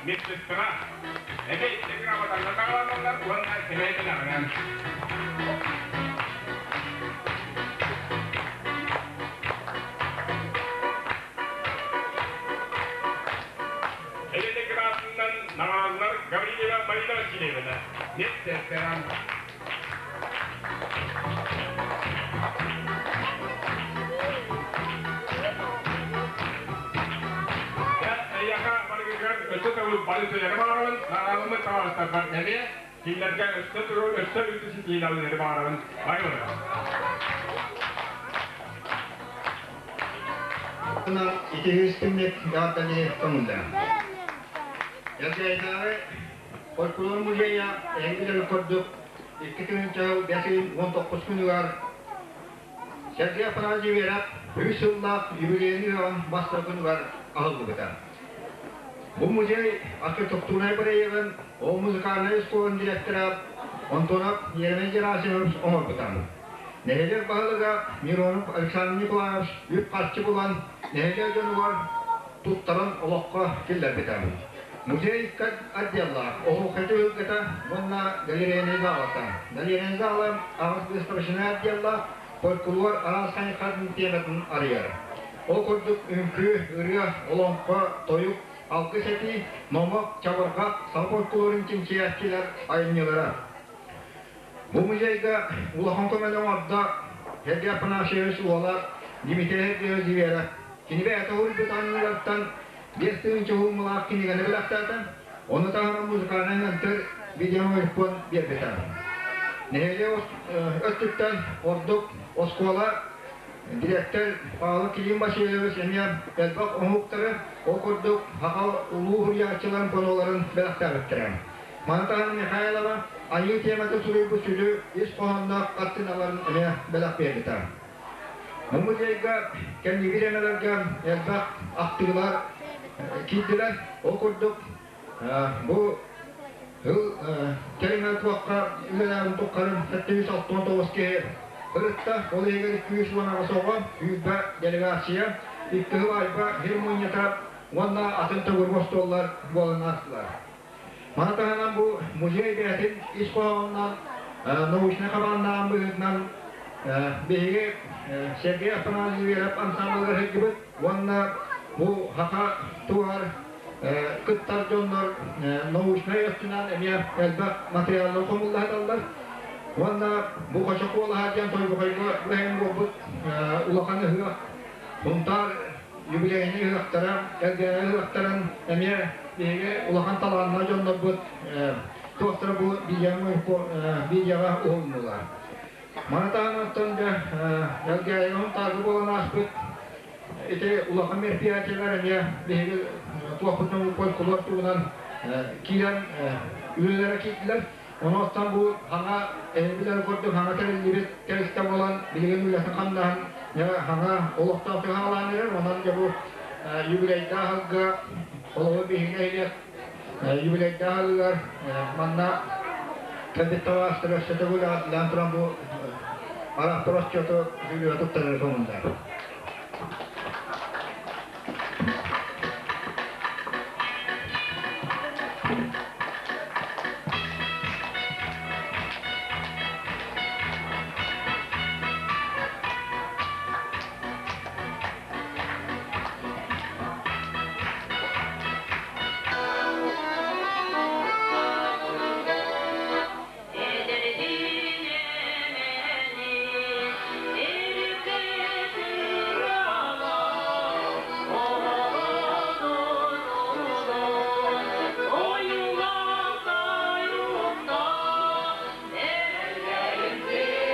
Медсестра, эбэ икки грамотанна таҕаланаллар уонна сэмэй бэлэҕинэн. Элеграатынан наҕааллар Гаврилева Марина Васильевна, медсестрам. Эйиэхэ барыгыгар өссө төгүл бары үтүөлэри баҕарабын, наҕаалыммыт табаарыстарбар эмиэ кинилэргэ өссө төгүл өссө үрдүк ситиһиилэри баҕарабын. Бай Ити күннүк эҕэрдэни көҥүллээн. Элгээйдээҕи фольклор музейа эһиги курдук 2005-19 күнүгэр Сергей Афанасьевич үс сыллаах юбилейный ыһыаҕын бастакы күнүгэр аһыллыбыта. Бу музей архитектурнай бырайыагын ол музыкальнай оскуолатын директора Антонов Еремей Герасимович оҥорбута. Нэһилиэк баһылыга Миронов Александр Николаевич үп-харчы булан нэһилиэк дьонугар туттаран олоххо киллэрбитэ. Музей отделлаах оһуохай түһүлгэтэ уонна галерейнай залата. Галерейнай зала аҕыс выставочнай отделлаах фольклор араас хайысхатын тиэмэтин арыйар. Ол курдук үҥкүү, ырыа, олоҥхо, тойук, алгыс этии, номох, чабырҕах, саха фольклорун чинчийээччилэр айымньылара. Бу музейга улахан көмөнү оҥордо Сергей Афанасьевич уола Дмитрий Сергеевич Зверев. Кини бэйэтэ уруйбут анныларыттан 5000 уһууммалаах кинигэни бэлэхтээтэ, ону таһынан музыкальнай ментор видеомикрофон биэрбитэ. Нэһилиэк өттүттэн ордук оскуола дириэктэр Павел Кирилл Васильевич эмиэ элбэх оҥоһуктары, ол курдук саха улуу суруйааччыларын паноларын бэлэхтээбиттэрэ. Маны таһынан Михайлова айыы тиэмэтэ суруйбут сүдү ис хоһоонноох хартыыналарын эмиэ бэлэх биэрбитэ. Бу музейга кэнники бириэмэлэргэ элбэх ахтыылар киирдилэр. Ол курдук бу сыл кэриҥэ туохха үлэлээбин туххарын 769 киһи ырытта. Ол иһигэр 218 оҕо, 20 делегация, икки сыл айба сир мунньата уонна атын төгүрүк остуоллар буолан аастылар. Маны таһынан бу музей бэйэтин ис хоһоонунан научнай хабааннааҕын быһыытынан биһиги Сергей Афанасьевич ансамблыгар сылдьыбыт уонна бу саха туһар кыттар дьоннор научнай өттүнэн эмиэ элбэх материаллары хомуллаһыталлар. Уонна бу Хочокуолаһа диэн Тойбохойго бэһин буолбут улахан ыһыах Сунтаар юбилейнай ыһыахтара, Элгээйи ыһыахтарын эмиэ биһиги улахан талааннаах дьоннорбут туохтара бу видеоҕа уһулнулар. Маны таһынан оттон дьэ Элгээйигэ Сунтаарга буолан ааспыт ити улахан мероприятиелар эмиэ биһиги туохпутун фольклор туһунан киирэн үлэлэрэ киирдилэр. Онуоттан бу хаҥа эһэбилэр курдук хаҥа тэриллибит тэрилтэ буолан билигин үлэтин-хамнаһын хаҥа олохтоох хаалаан эрэр. Онон дьэ бу юбилейдаах сылга холобур биһиги нэһилиэк юбилейдаах сылыгар манна кэлбит табаастар өссө төгүл аатылаан туран бу араптар отчуоту сүлүө туттарар көҥүллэр. Эдэрдиин эмэнин эргэ сыралаах, оҕолорун ойуулаах тойуктаах, эрэллэрин сиригэр эйэ эрэллэрин сиригэр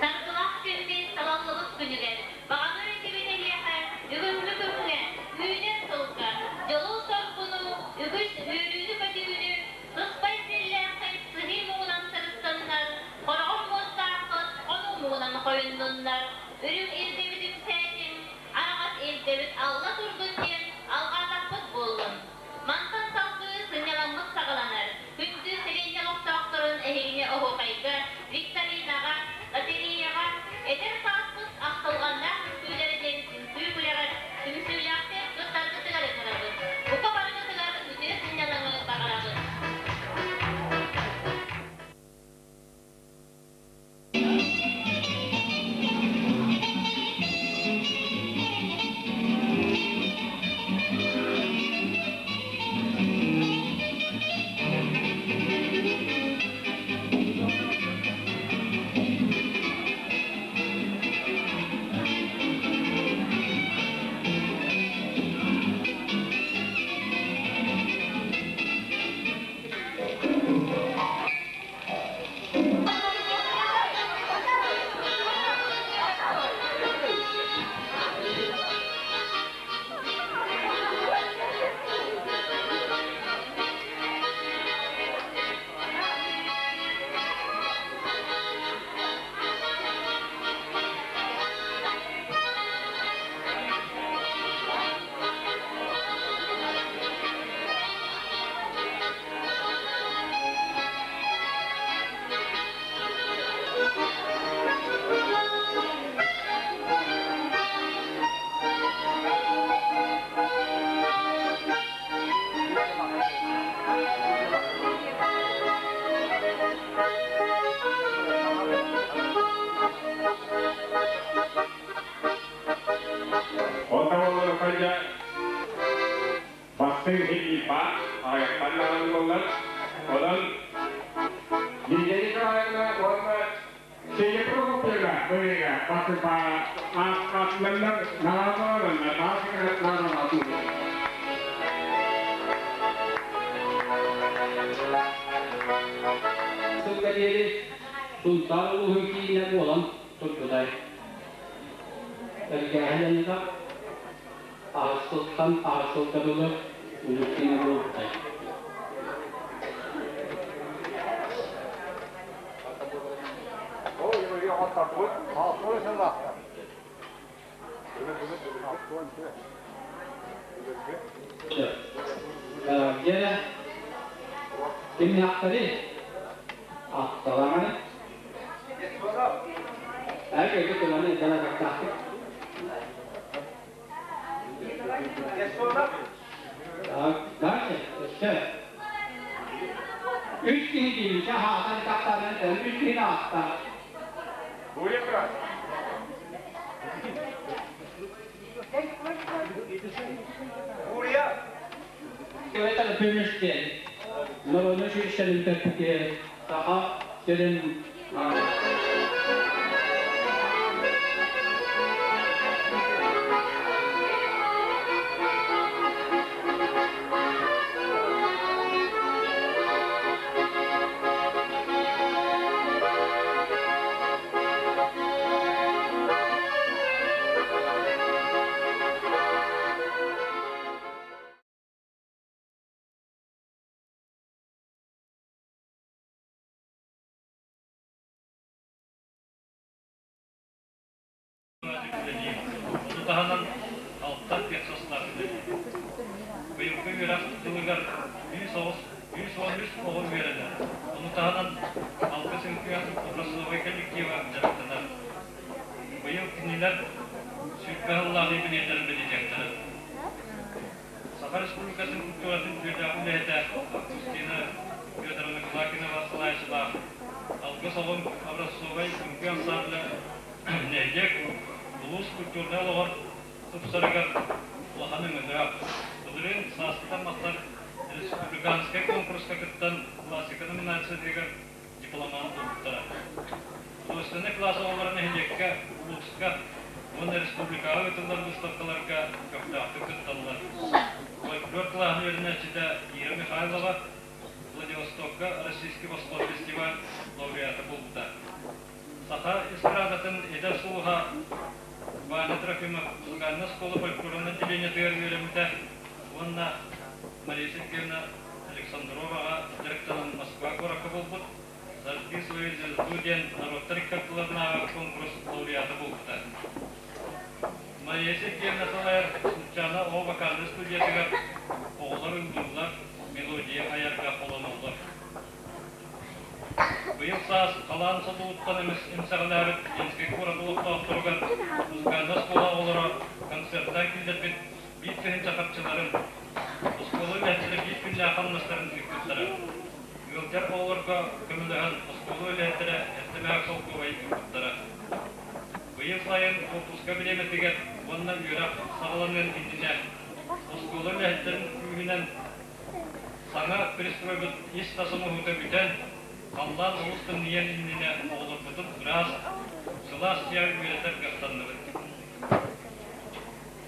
Саргылаах күммүт талаллыбыт күнүгэр баҕаны этибит эһиэхэ бүгүҥҥү күҥҥэ, үүнэр сылга дьолу-соргуну, үгүс үөрүүнү-көтүүнү сыспай сиэллээххит сыһыы муҥунан сырыттыннар, хороҕор муостааххыт хонуу муҥунан хойуннуннар, үрүҥ илгэбит үксээтин, араҕас илгэбит алла турдун диэн алҕаатахпыт буоллун. Мантан салгыы сынньаламмыт саҕаланар. Күндү сэлиэнньэ олохтоохторун эһигини оһуохайга, викторинаҕа, Онта буоллар дьэ бастыҥ хилиипа аҕыйахтан даҕаны буоллар. Онон Лидия Николаевна уонна Ксения Прокопьевна бырыыга бастыпа ааттаннар наҕараадаланна таас наҕараадаланна. Сылга диэри Сунтаар улууһун киинэ буолан турбута. Элгээһин аныга аҕыс сылтан аҕыс сылга дылы улуус киинэ буолбута. Дьэ, кимнээхтэрий? Ахталаҥай. Эр тыланы далакаттаахтык. Дальше, өссө. Үс киһи диибин, хаатан тахтаан үс киһини аахта. Кэбэтэр көмүскэн, норуону сүүрсэрин төрпүтэ саха сирин Ону таһынан алтан пьесалар үлэлиир. Быйылгы үөрэх сылыгар 193 оҕо үөрэнэр. Ону таһынан Алгыс үҥкүү образцовай коллектива дьарыктанар. Быйыл кинилэр 20 сыллаах юбилейдарын бэлиэтиэхтэрэ. Саха Республикатын культуратын үтүөлээх үлэһитэ Августина Федоровна Кулакинова салайааччылаах Алгыс оҕом образцовай үҥкүү ансамбла нэһилиэк улуус культурнай олоҕор тупсарыгар улахан өҥөлөөх. Былырыын сааскытан махтар республиканскай конкурска кыттан классика номинациятыгар дипломант буолбуттара. Художественнай кылаас оҕолоро нэһилиэккэ, улууска уонна республикаҕа ыытыллар быыстапкаларга көхтөөхтүк кытталлар. Фольклор кылааһын үөрэнээччитэ Ира Михайлова Владивостокка Российский восход фестиваль лауреата буолбута. Саха эстрадатын эдэр сулуһа Ваня Трофимов музыкальнай оскуола фольклорун отделениетыгар үөрэммитэ уонна Мария Сергеевна Александроваҕа дьарыктанан Москва куоракка буолбут «Зажги свою звезду» диэн норуоттар икки ардыларынааҕы конкурс лауреата буолбута. Мария Сергеевна салайар Сулчана оҕо вокальнай студиятыгар оҕолор ыллыыллар, мелодия айарга холоноллор. Быйыл саас халаан содулуттан эмсэҕэлээбит Ленскэй куорат олохтоохторугар музыкальнай оскуола оҕолоро концертаан киллэрбит 1000 харчыларын, оскуола үлэһиттэрэ биир күннээх хамнастарын ыыппыттара. Ыалдьар оҕолорго көмөлөһөн оскуола үлэһиттэрэ эрдэмээх солкуобай ыыппыттара. Быйыл сайын уоппуска бириэмэтигэр уонна үөрэх саҕаланыан иннинэ оскуола үлэһиттэрин күүһүнэн Саҥа пристройбут ис-тас оҥоһуута бүтэн, халлаан олус тымныйыан иннинэ оҕолорбутун ыраас, сылаас дьиэҕэ үөрэтэр кыахтанныбыт.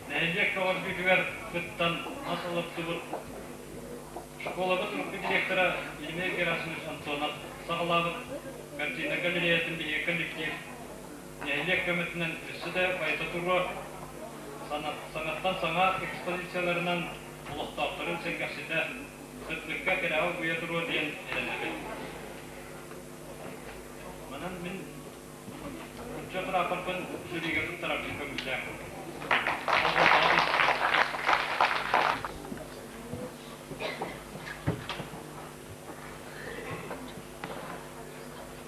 Нэһилиэк көҕөрдүүтүгэр кыттан мас олордубут. Школабыт урукку директора Еремей Герасимович Антонов саҕалаабыт картина галереятын биһиги коллектив нэһилиэк көмөтүнэн өссө да байыта туруо, саҥаттан саҥа экспозицияларынан олохтоохторун сэргэхситэ, сырдыкка кэрэҕэ угуйа туруо диэн эрэнэбин. Манан мин отчуот рапорпын жюригэ туттарарбын көҥүллээҥ.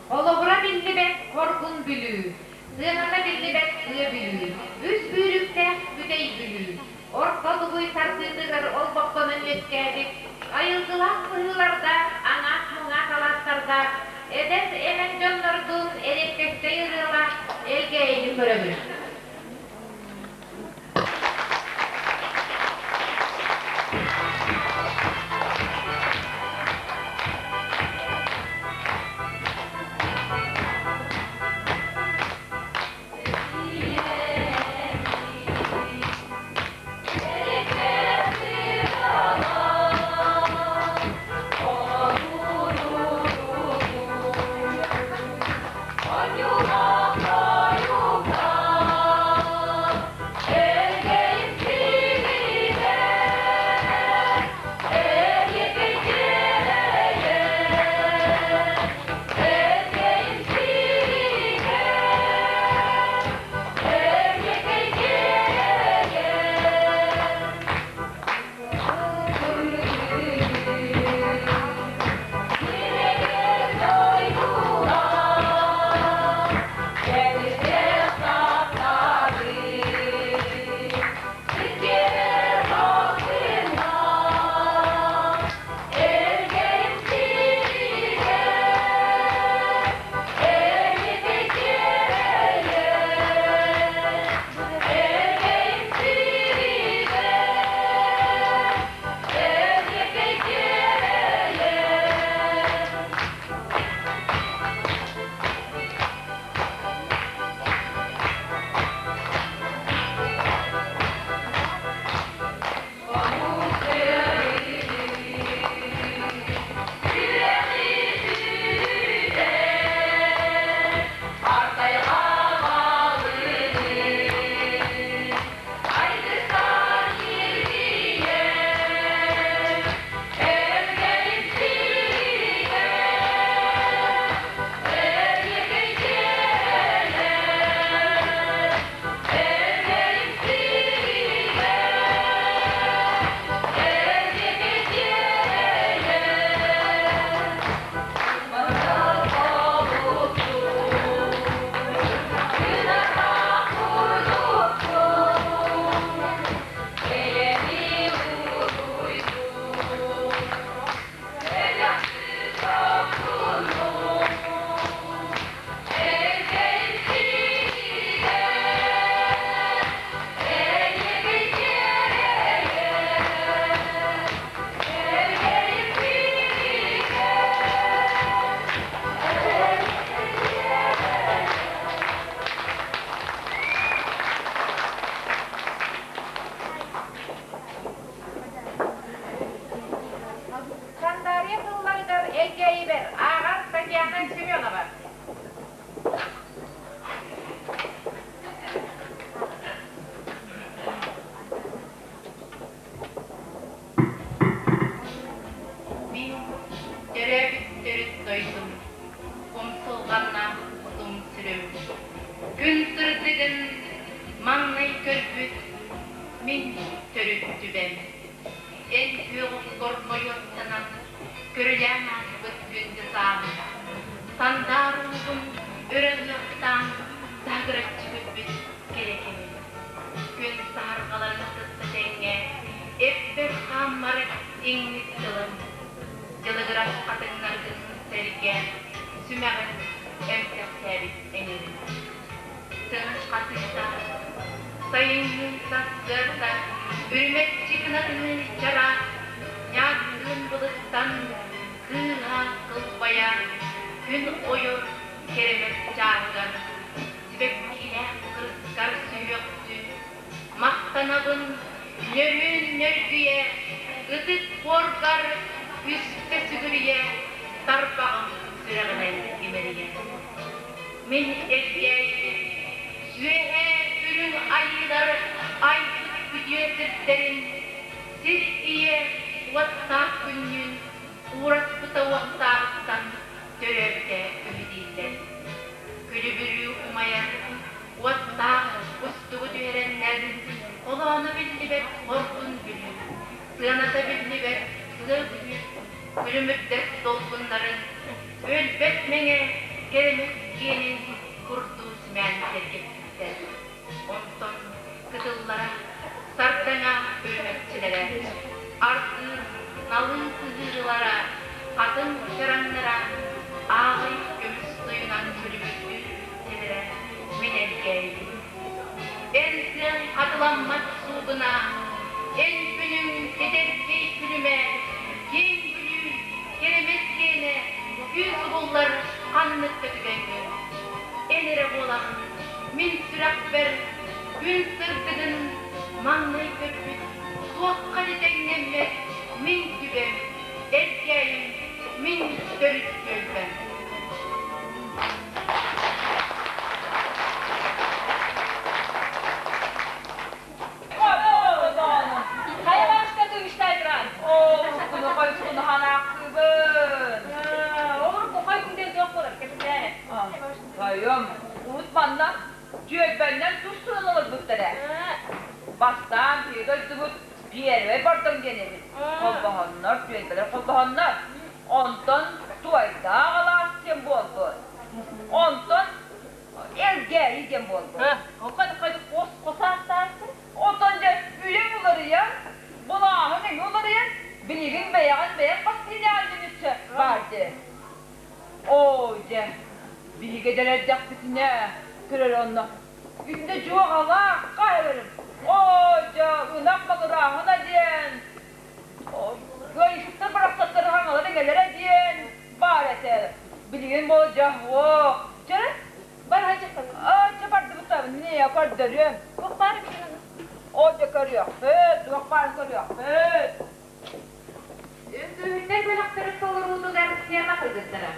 Холобура биллибэт хоргун Бүлүү, сыаната биллибэт Тыа Бүлүү, үс бүүрүктээх Бүтэй Бүлүү, Орто Дугуй тардыытыгар олбохтонон үөскээбит айылгылаах быһыылардаах аҥаат-муҥаат алаастардаах эдэр эмэн дьоннордуун эриэккэстэй ырыалаах Элгээйини көрөбүн. Элгээйибэр ааҕар Татьяна Семенова. Мин төрөөбүт төрүт дойдум, умсулҕаннаах кутум-сүрүм. Күн сырдыгын маҥнай көрбүт мин төрүт түбэм. Эн күөҕүккор мойуоттанан, көрүлээн ааспыт күндү сааһым. Сандаар уугун өрө ыһыахтаан, саһыгыраччы күлбүт кэрэ кэмим. Күн саһарҕаларын кытта тэҥҥэ эппэр-хааммар иҥмит тылым. Дьылыгырас хатыҥнаргын сэргэ, сүмэҕин эмсэхтээбит эҥэрим. Тыҥ хатыыта, сайыҥҥы сарсыарда үрүмэччи гынарыныы чараас, ньааккыын былыттан кыыһа кылбайа, күн ойор кэрэмэс чааһыгар сибэккилээх кырыскар сүһүөхтүү махтанабын нөрүөн нөргүйэ, ытык буоргар үстэ сүгүрүйэ, тарбаҕым сүрэҕинэн имэрийэ. Мин Элгээйибин үөһээ үрүҥ айыылар айбыт үтүө сирдэрин, сир ийэ уоттаах күннүүн уураспыта уохтааҕыттан төрөөбүтэ үһү дииллэр. Күлүбүрүү умайар уоттаах кустугу түһэрэннэр холооно биллибэт хоргун бүлүү, сыаната биллибэт сыа бүлүү күлүмүрдэс долгуннарын өлбөт мэҥэ кэрэмэс киэнин курдуу симээн сэргэппиттэр. Онтон кытыллара сардаҥа үрүмэччилэрэ, ардыыр налыы сыһыырылара, хатыҥ чараҥнара, ааҕый көмүс тойунан күлүмүрдүүр үктэлэрэ мин элгээйибин. Эн тыаҥ хатыламмат суугуна, эн күнүҥ тэтэркэй күлүмэ, киэҥ Бүлүү кэрэмэс киэнэ күүс угуллар ханнык да түгэҥҥин. Эн эрэ буолаҕын мин сүрэхпэр күн сырдыгын маҥнай көрбүт, туохха да тэҥнэммэт мин түбэм, эркээйим, мин төрүт түөлбэм. Тойом, урут манна түөлбэннэн тус туран олорбуттар ээ. Бастаан биһиги дойдубут Первый Бордоҥ диэн эбит. Холбоһоннор, түөлбэлэр холбоһоннор. Онтон Туойдаах алаас диэн буолбут. Онтон Элгээйи диэн буолбут. Онтон дьэ үйэҥ уларыйан, булааһын эҥин уларыйан, билигин бэйэҕин бэйэҥ хастыылааҕын диэн үксэ баар дии. Оо дьэ, биһиги эдэр эрдэхпитинэ көрөр онно Итиннэ дьуоҕалаахха эбэрим. Оо дьэ, ынах маҥырааһына диэн, кыайсыктар барахсаттары хаҥалар иҥэлэрэ диэн баар этэ. Билигин болдьох Чэ, чэ бардыбыттабын, не көрдөрүөм. Оо дьэ көрүөхпүт, туох баарын көрүөхпүт. Үҥкүүһүттэр бөлөхтөрүн толоруутугар сцена кыргыттара.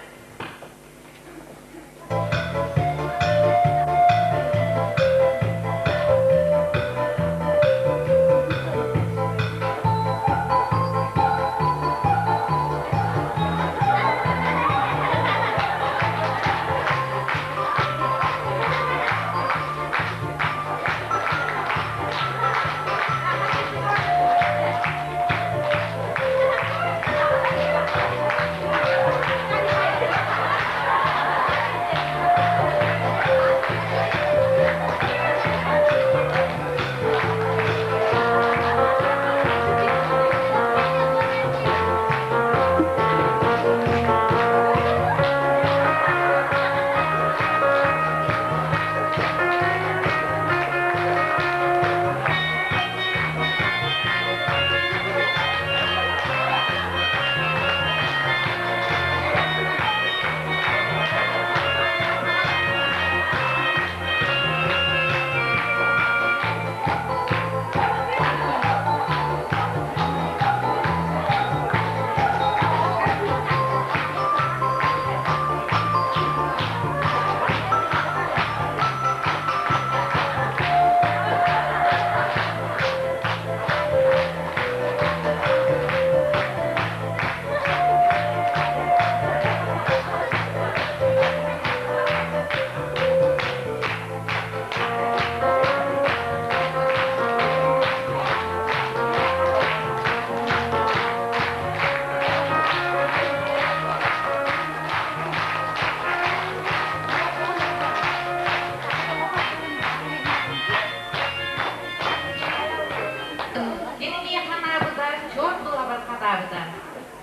бастаабыта.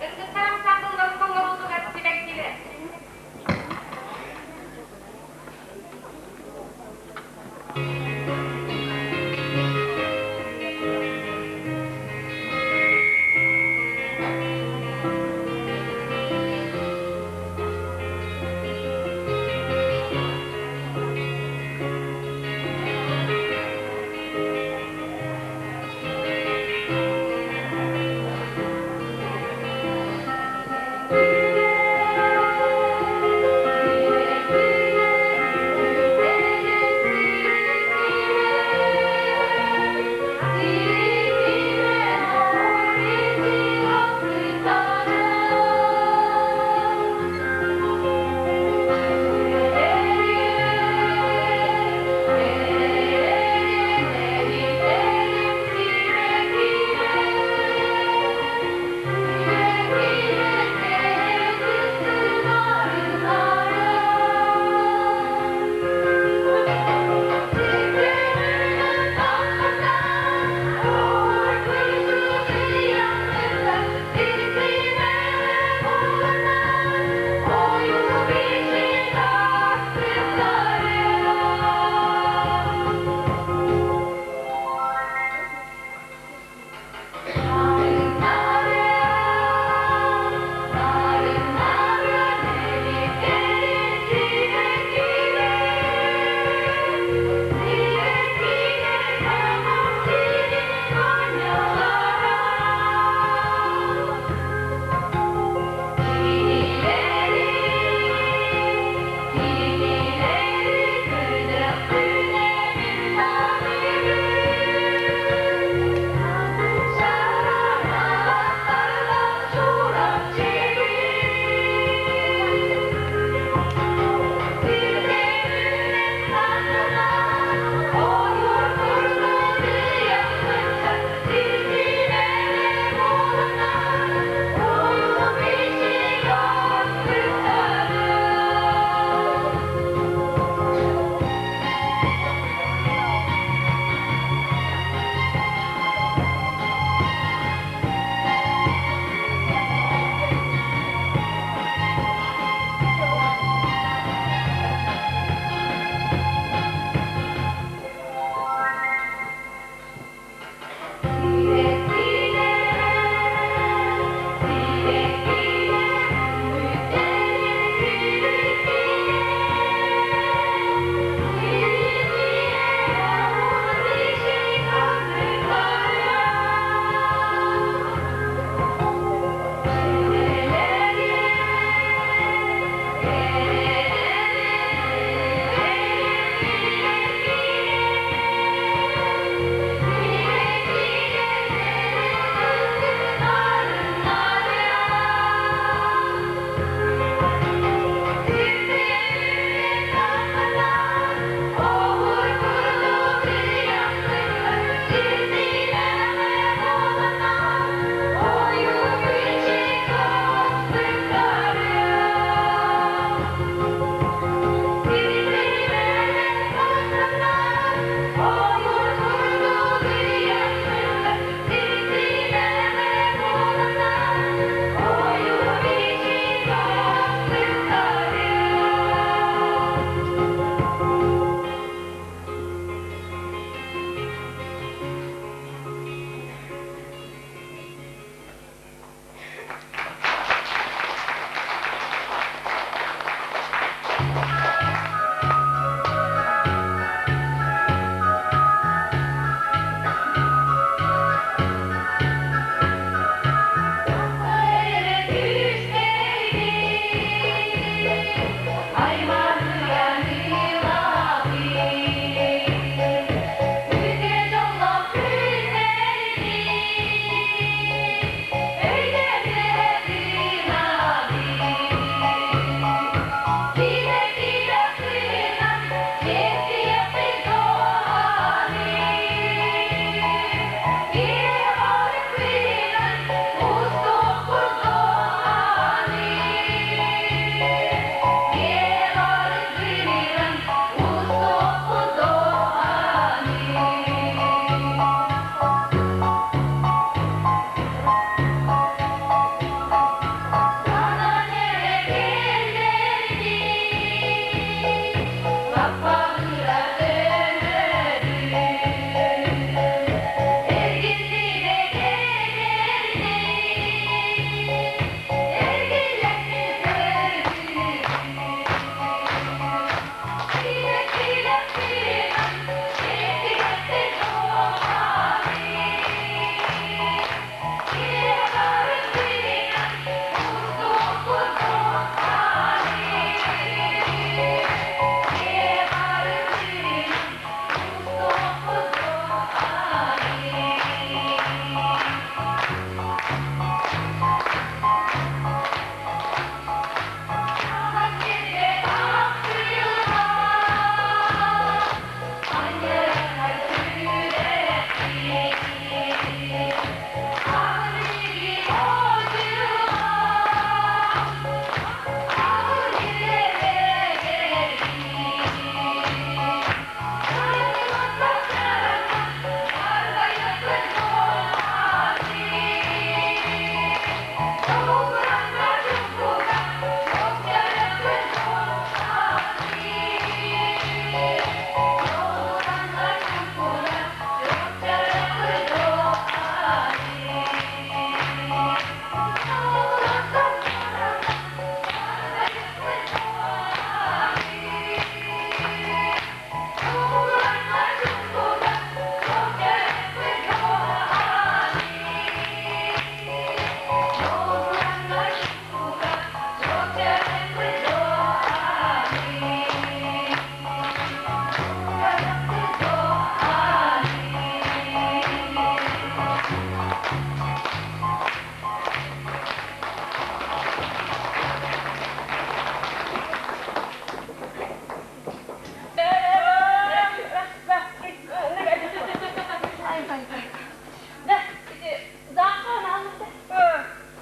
Кыргыттар ансаамбылларын толоруутугар сибэккилэр.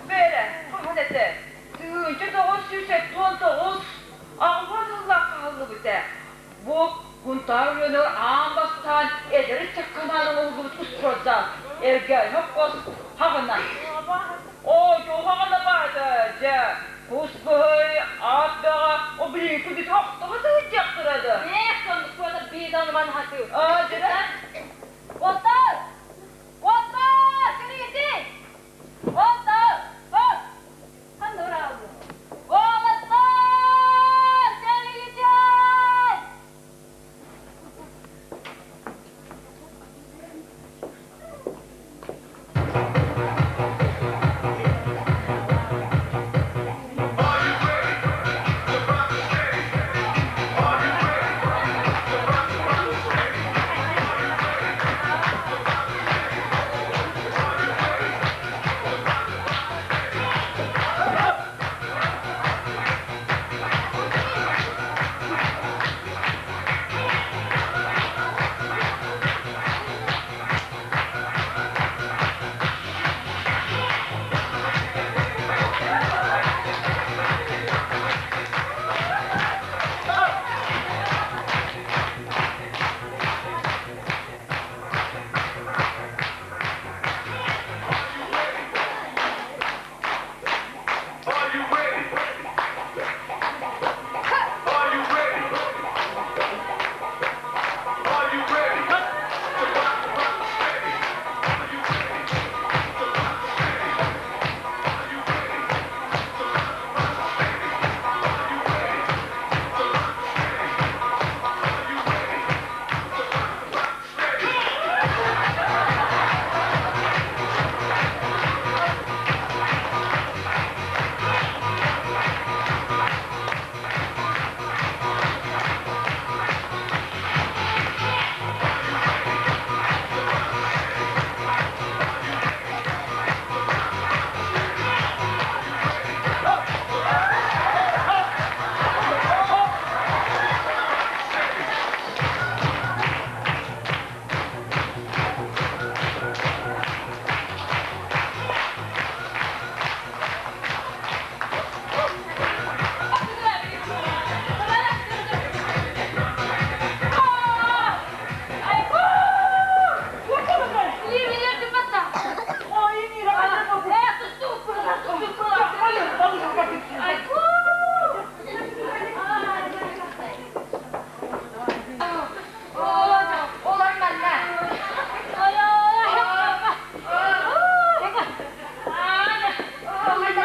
Бэрэ, хаһан этэ? 1979 аҕыһа сыллаах хаһыллыбыта. Бу Кунтаар Өлүөнүгэр аан бастаан эдэр ыччакка анаан оҥоһуллубут устуорда эргэ хос хаҕына. Оо, хаҕына баата, дьэ, кус быһый, ат бөҕө, о билиҥ күдүс охтобо сылдьыахтара да. Эх, соннук куота биир онуман хатыы. Аа, дьэ. Оттор! Оттор! Кэлиити! Оттор! От! Ханна урааллы? Уолаттар! Кэлиити! Are you ready to rock the stage? Are you ready to rock the rock the stage? Are you ready to rock the stage? Are you ready to rock the rock the stage? Are you ready? Are you ready? Are you ready? Are you ready to rock the rock the stage? Are you ready to rock the stage? Are you ready to rock the rock the stage? Are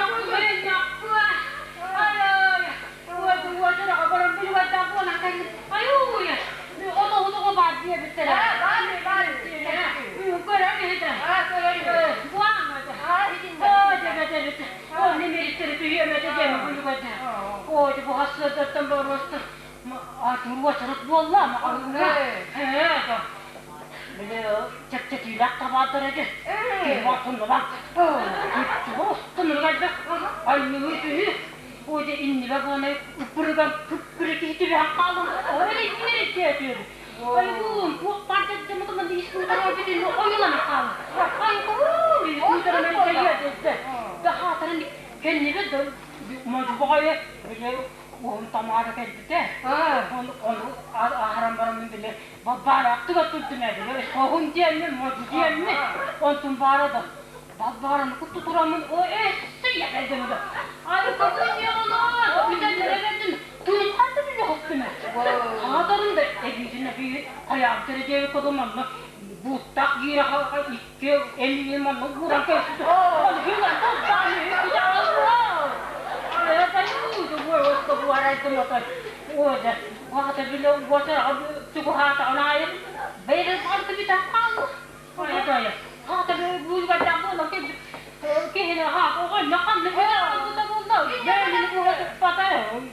you ready to rock the stage? Are you ready to rock the rock the stage? Are you ready to rock the stage? Are you ready to rock the rock the stage? Are you ready to rock the stage? Rock the stage. Олор манна. Чэпчэтиилээх табаардара этэ. Киһи туннубат. Туннугайда айныы түһү. Ode иннибэ буонай уппурыган пүппүрэ киһи түбэһэн хаалым. Өле иннери тиэтүөр. Айгуун туох баар дьамытыман ис куутара бүтүн ойулана хаалым. Айгуун куутарынан кайя дедде. Дахаатарын кэннибе да модубаҕайы бile уһун тамаара кэлбитэ. Ону ону аһаран бараммын бile Балбаараактыга турдум эбилэ хоһун диэммин, модьу диэммин, онтун баара да балбаараны кутtu тураммын о эссе иэбэлдем да. Ай көбүн яҕалаан, бүтэн тыын ханта биле хостуме. Хаатарын да эбиитин эби хайаабытара диэби кодум онно буттак гире икки эмиин манна ууран көстү. Ол хүлэн тастааны Оҕото бile уотар чугуһаатаҕын аайы бэйэлэр барыта бүтэн хаалла. Хайа хаата буулгардаах буолан киһини хаата оҕонньо ханна бүтэн буолла. Бэйэлэри буола туппата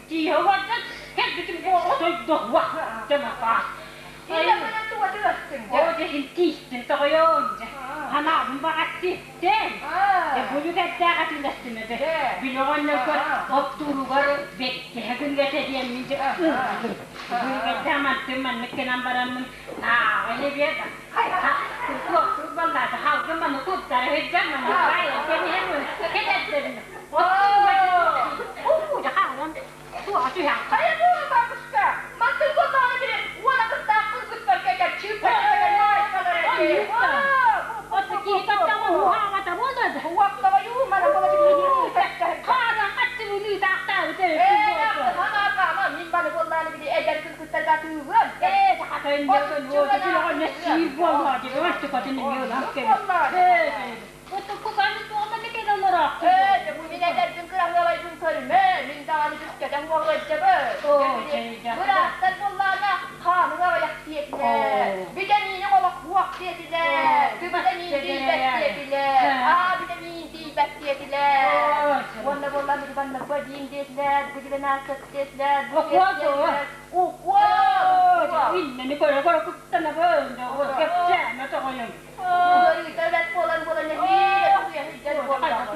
тииһэ уордан кэлбитим отойдоһуа дьамапаа. Оо дьэ иһин тиистин тоҕойоон дьэ. Ханаабын баҕас ситтэн. Бу үлүгэрдээх атыыластым эбэ. Били оҕонньорго оттууругар бэккэһэ күнгэтэ диэммин дьэ ыллым. Бу үлүгэрдээх мантын маннык гынан бараммын ааҕа илэ Туохтуур баллаата халгын маны курдара сылдьан маны баайан кэбиһэн кэтэрдэрин оттууругар уу хаалан туоҕа түһэн Хайа буола бабушка, мантын буоллаҕына били уон аҕыстаах кыргыттар кэтэр чыыппа Бырааттар буоллаҕына хаамыҥ аҕыйах диэтилэр, битэмиини олох уох диэтилэр, битэмиин тиийбэт диэтилэр, аа битэмиин тиийбэт диэтилэр. Уонна буоллаҕына били баннарга диин диэтилэр, бу 12 диэтилэр, бу диэтилэр. Укуол! Иннени көрө-көрө куттанабын, кэпсээмэ тоҕойун. Ыарыыта бэрт буолан буолан нэһиилэ тоһуйа сылдьар буоллаҕым.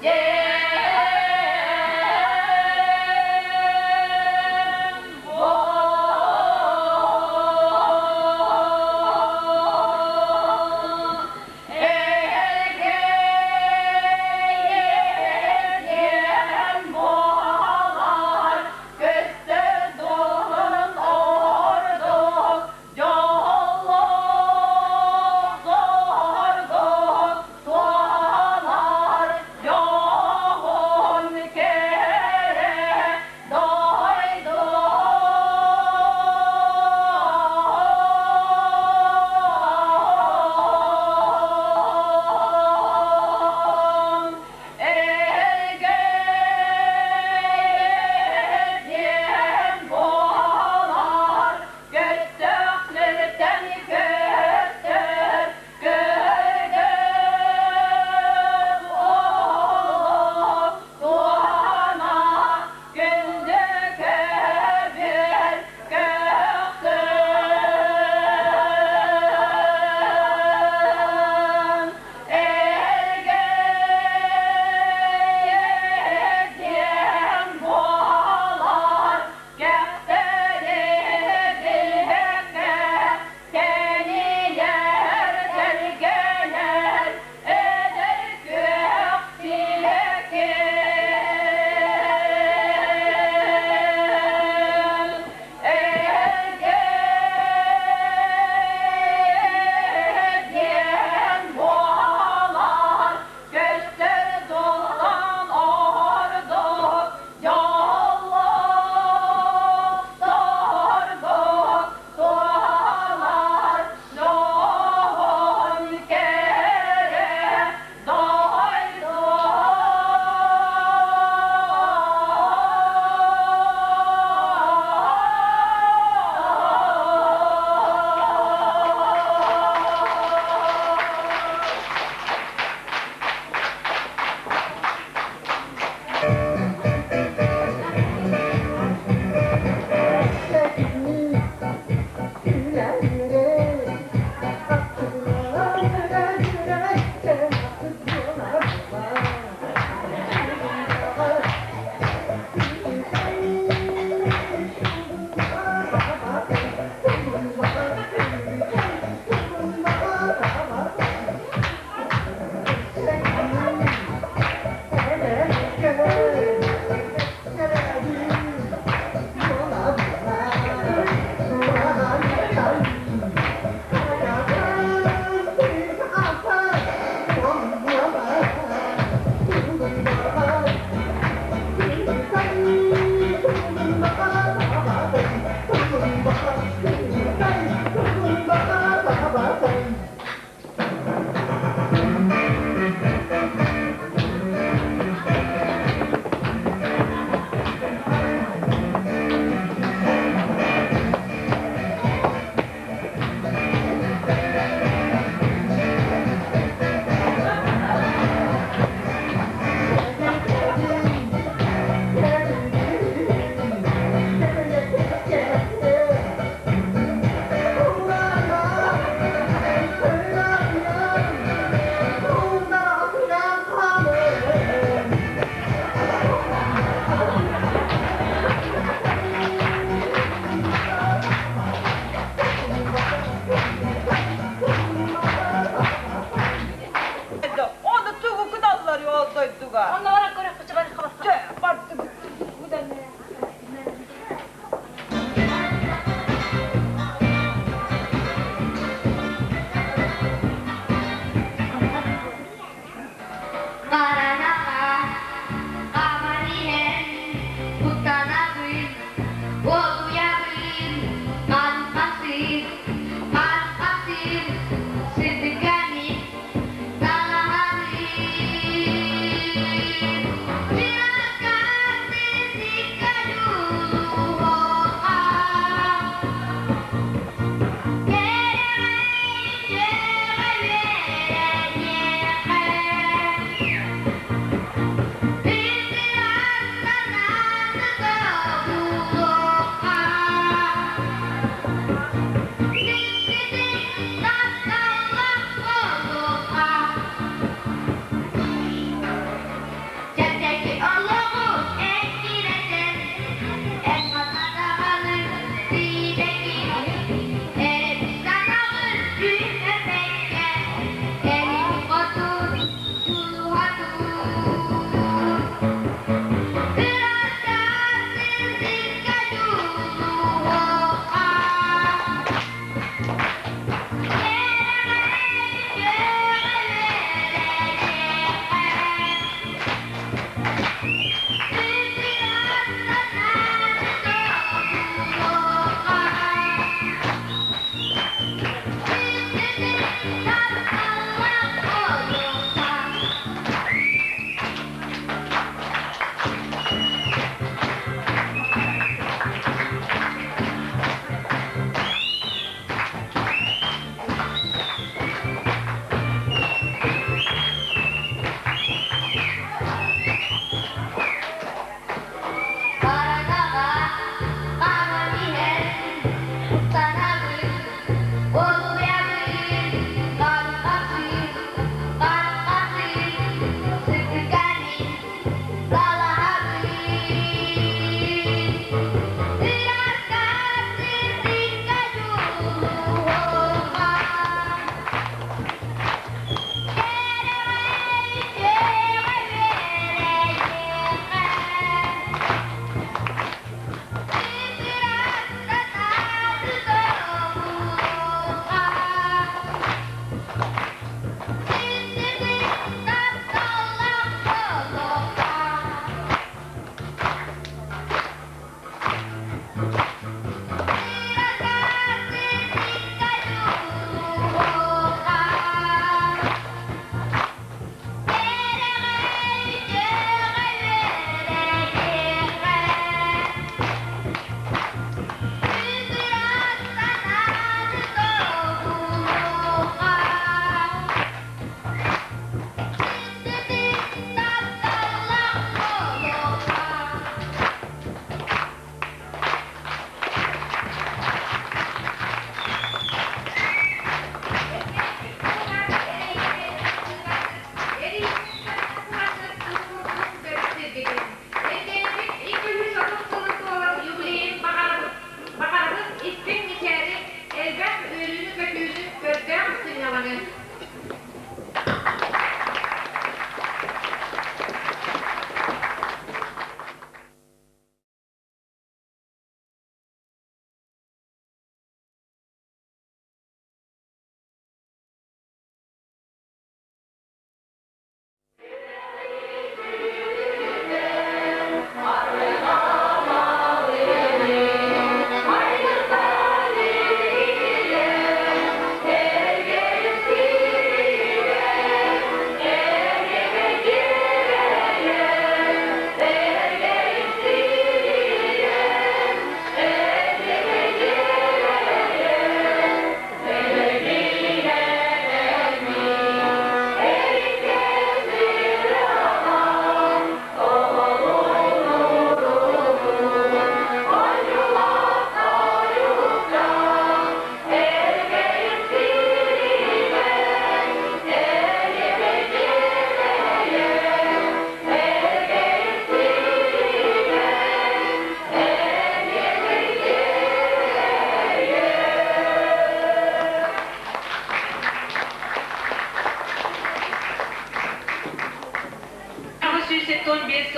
Yeah.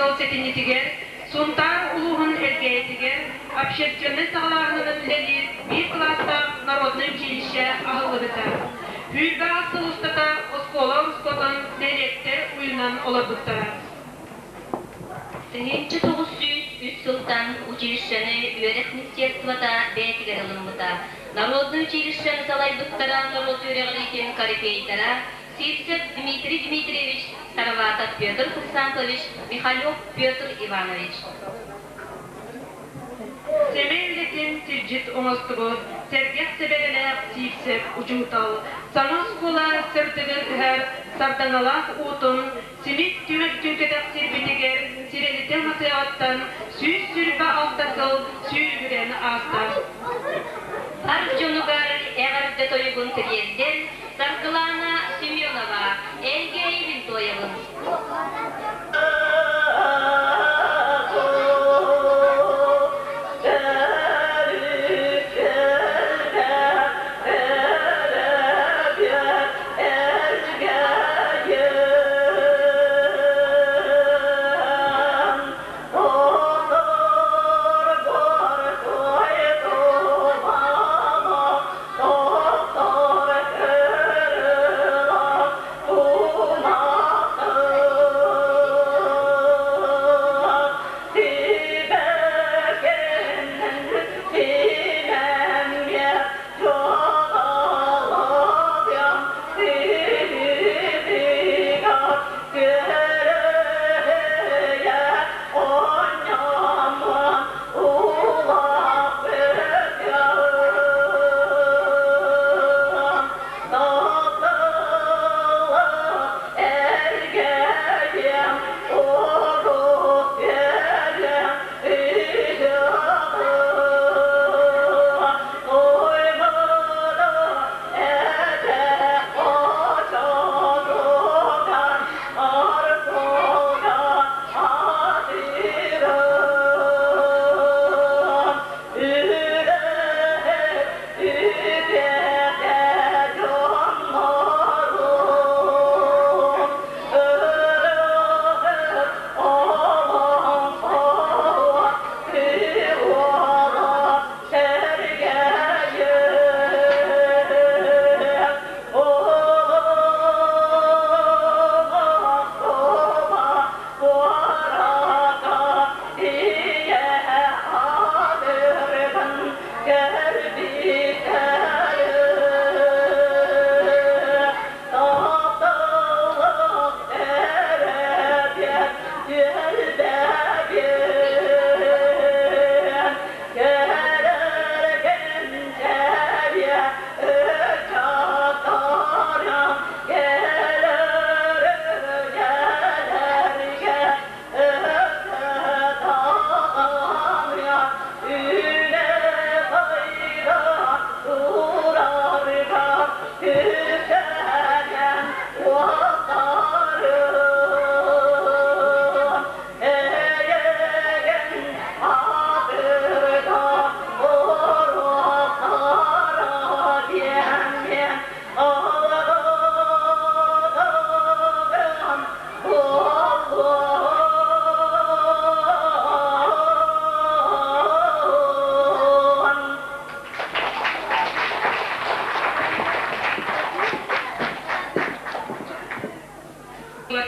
сыл сэтинньитигэр Сунтаар улууһун Элгээйитигэр общественнай саҕалааһынынан үлэлиир биир кылаастаах народнай училище аһыллыбыта. 28 сыл устата оскуола ороскуотун нэһилиэктэр уйунан олорбуттара. 1903 сылтан училищены үөрэх министерствота бэйэтигэр ылыммыта. Народнай училищены салайбыттара норуот үөрэҕириитин корифейдара Сивцев Дмитрий Дмитриевич, Староватов Петр Хрисанфович, Михалев Петр Иванович. Сэмэй үлэтин сирдьит оҥостубут, сэргэх сэбэрэлээх Сивцев учуутал, саҥа оскуола сырдыгын ыһар сардаҥалаах уутун симик түмэк түҥкэтэх сирбитигэр сирэлитэ уматыаҕыттан 126 сыл сүүрүгүрэн ааста. Бар дьонугар эҕэрдэ тойугун тириэрдэн Саргылаана Семенова, Элгээйибин туойабын.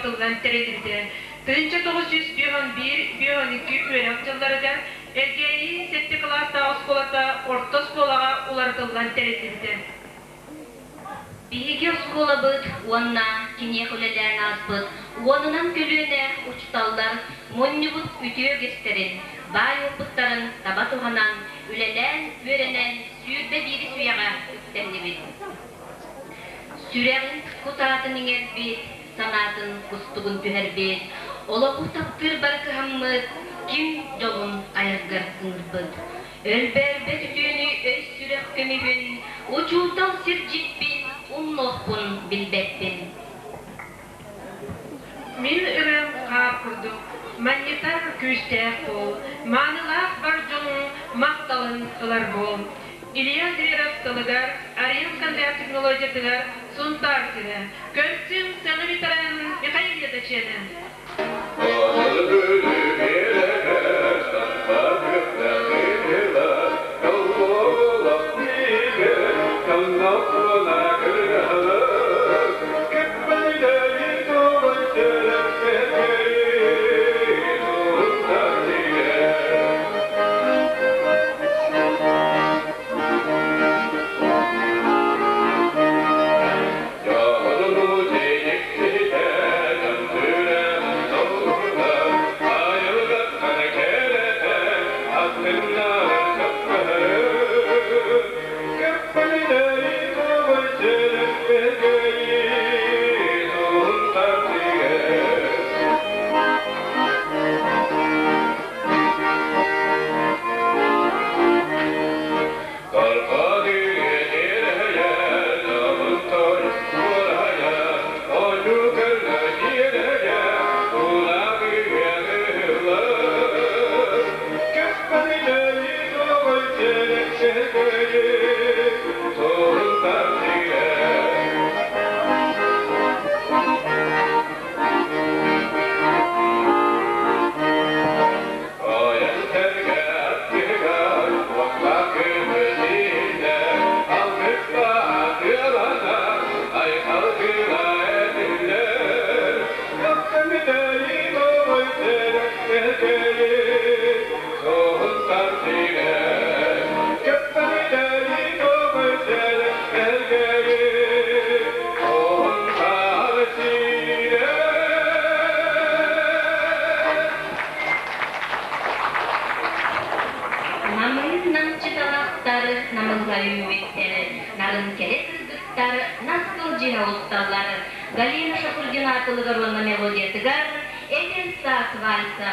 Тылынан тэриллибитэ. 1951-52 үөрэх дьылларыгар Элгээйи сэттэ кылаастаах оскуолата орто оскуолаҕа уларытыллан тэриллибитэ. Биһиги оскуолабыт уонна киниэхэ үлэлээн ааспыт уонунан көлүөнэ учууталлар мунньубут үтүө үгэстэрин, баай уопуттарын таба туһанан, үлэлээн, үөрэнэн 21 үйэҕэ үктэннибит. Сүрэҕин кутаатын иҥэрбит, санаатын кустугун түһэрбит, олоҕу таптыырбар кыһаммыт, ким дьолун айаргар ыҥырбыт. Өлбөөрбөт үтүөнү өй-сүрэх көмүһүн, учуутал сирдьиппин умнуохпун билбэппин. Мин ырыам хаар курдук, манньытар күүстээх буол, маанылаах бар дьонуҥ махталын ылар буол. Илья Зверев тылыгар, Ариан Кондратьев мелодиятыгар Сунтаар сирэ. Көрсүҥ саҥа ветеранын Михаил Ядачены. Сунтаар сирэ, Кэппэтэли көмүсэл Элгээйи, Сунтаар сирэ. Намыын намчы талахтар намылла үүммүттэр, нарын кэрэ кыргыттар наскыл дьиҥэ усталлар. Галина Шахурдина тылыгар уонна мелодиятыгар «Эдэр саас вальса».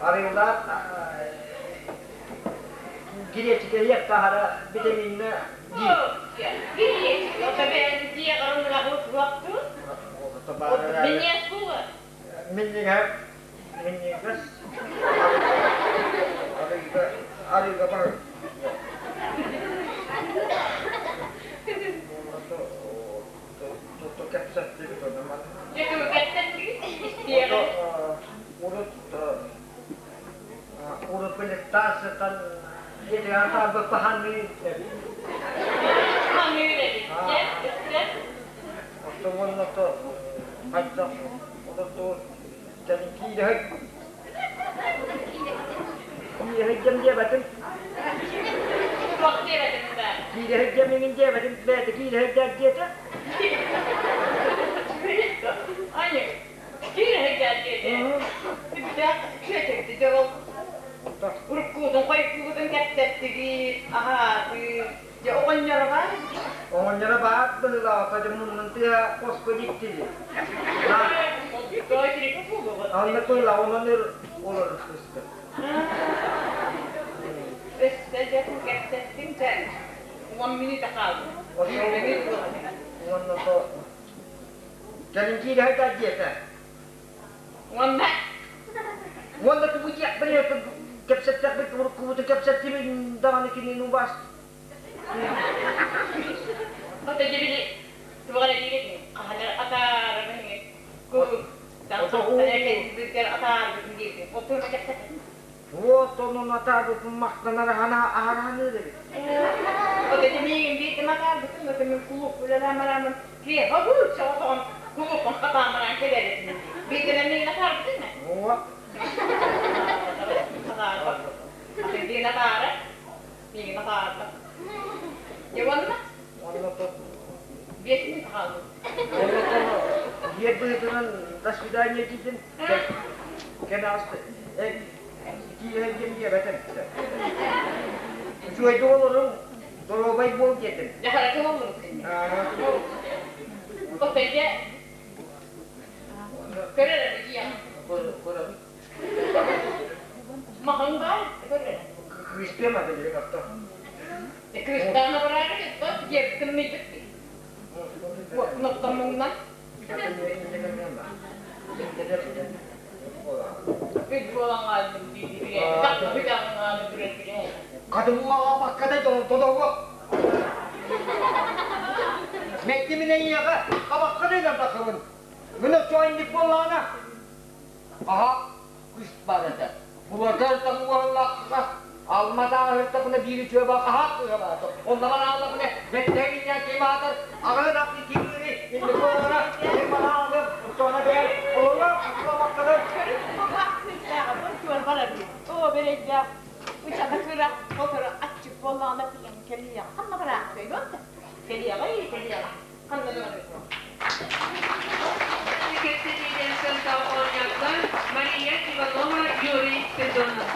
Арыылаах гречка таһара витаминна диир. Минньигэс минньигэс арыыга арыыга бар. Урут урут биликтаах сытан итигаатаабыппаханыы Оттон хайдах урут кэлин киирэһик киирэһик диэбэтим киирэһик диэмиҥин диэбэтим бэйэтэ киирэһик диэтэ Уруккутун хойуккутун кэпсэттигит, аһаатыы. Дьэ, оҕонньоро баар? Оҕонньоро баар быһыылаах, дьэ муннун тыа хоско диктили. Анна кыылаах онон өр олорор кыыска. Өссө дьэ кэпсэттиҥ дьэ. 10 мүнүүтэ хаалла. Уонна то Кэлин киирэһэ да диэтэ. Уонна Уонна тугу диэхпин кэпсэттэхпит уруккубутун кэпсэттибин даҕаны кинини убаас. Ото дебили туга диир хаһанар атаарабын атаар Вот онон атаарбытын махтанар аһана аһараныыр эбит. Ото миигин биирдим атаарбытын ото мин кулууп үлэлээн киэһэ соҕотоҕун кулууппун хатаан кэлэр этим биирдэ миигин атаарбытын Уо. Атаарбат. Атын атаара. Миигин атаарбат. Дьэ уонна? Уонна то 5 минут хаалбыт. Уонна то биэр быһыытынан до свидания диитин кэнэҕэс киирэн диэн диэбэтим. Үчүгэйдик олоруҥ, доруобай буол диэтим. Дьэ хорошо олорут. Отойде көрөр эрэ Көрөбүт. Махан баар көрөр. Кыыстыам ата билин отто. Кыыстаана бараары кытта дьиэбитин Ноттон муҥнан. Үт буолан хаалдым дии Кадыммаҕа бакката дьон тодоҕо. Мэттимин эйиэхэ хабахха да ылар Мин оччоонньук буоллаҕына аһа кыс бар этэ. Булардар таҥуһаллаахха алматааһыртахына биир үчүө ба хаһаак кыһалаата. Оннаҕан ааллахына бэттэһигиннээн ким аатар аҕыһын aqli кимири инник буоллаҕына ким анаалым сона бээр олоро бакканы Оо, берейдээх ычата кыра, отора аччык буоллаҕына тиийэн кэлиэҕэ. Ханна бараахтый, Кэлиэҕэ, кэлиэҕэ. Ханна Кэпсэтиитин сылта оонньоотулар Мария Иванова, Юрий Спиридонов.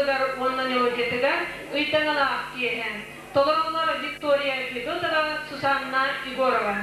ырыатыгар уонна мелодиятыгар Ыйдаҥалаах киэһэ. Толороллор Виктория Федотова, Сусанна Егорова.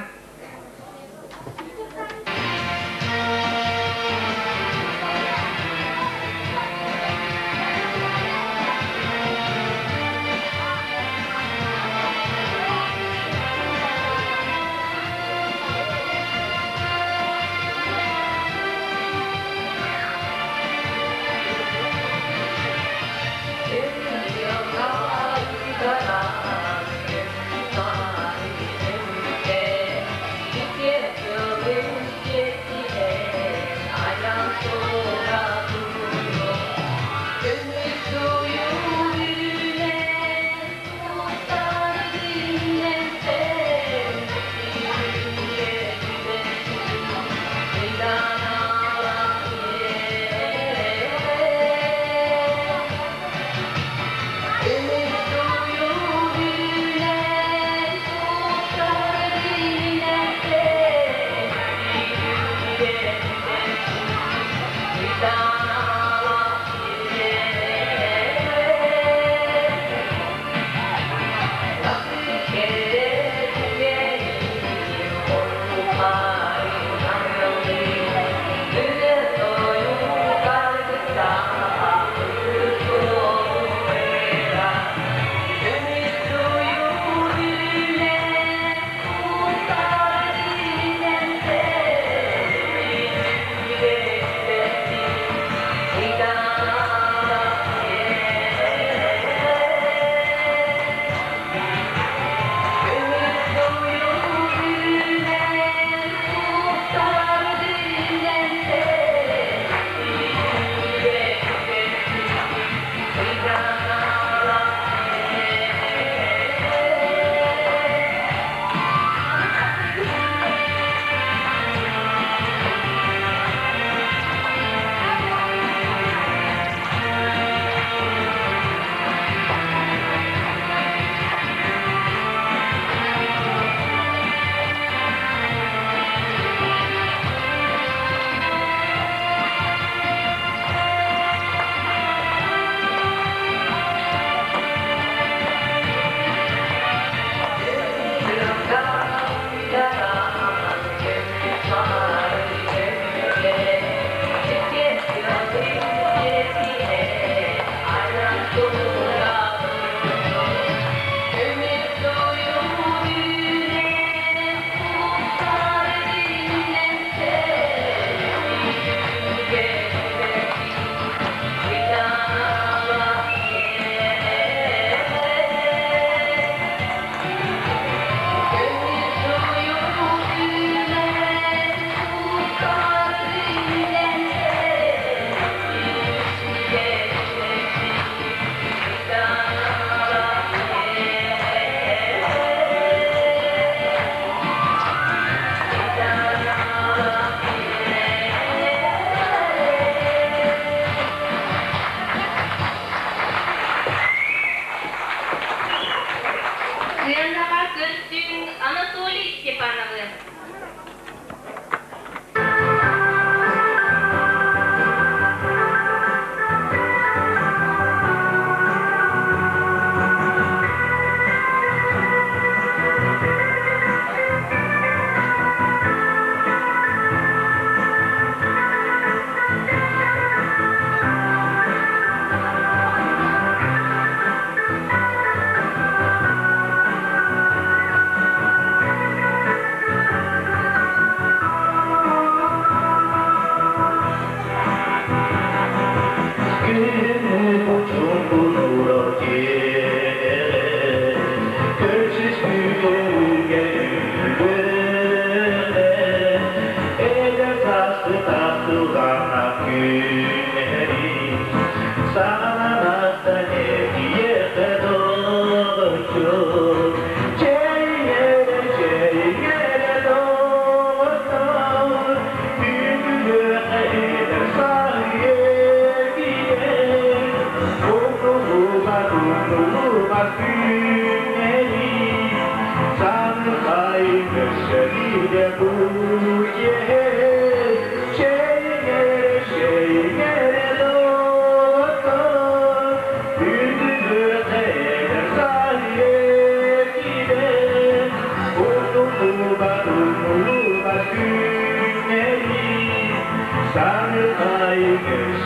Сыанаҕа көрсүҥ Анатолий Степановы.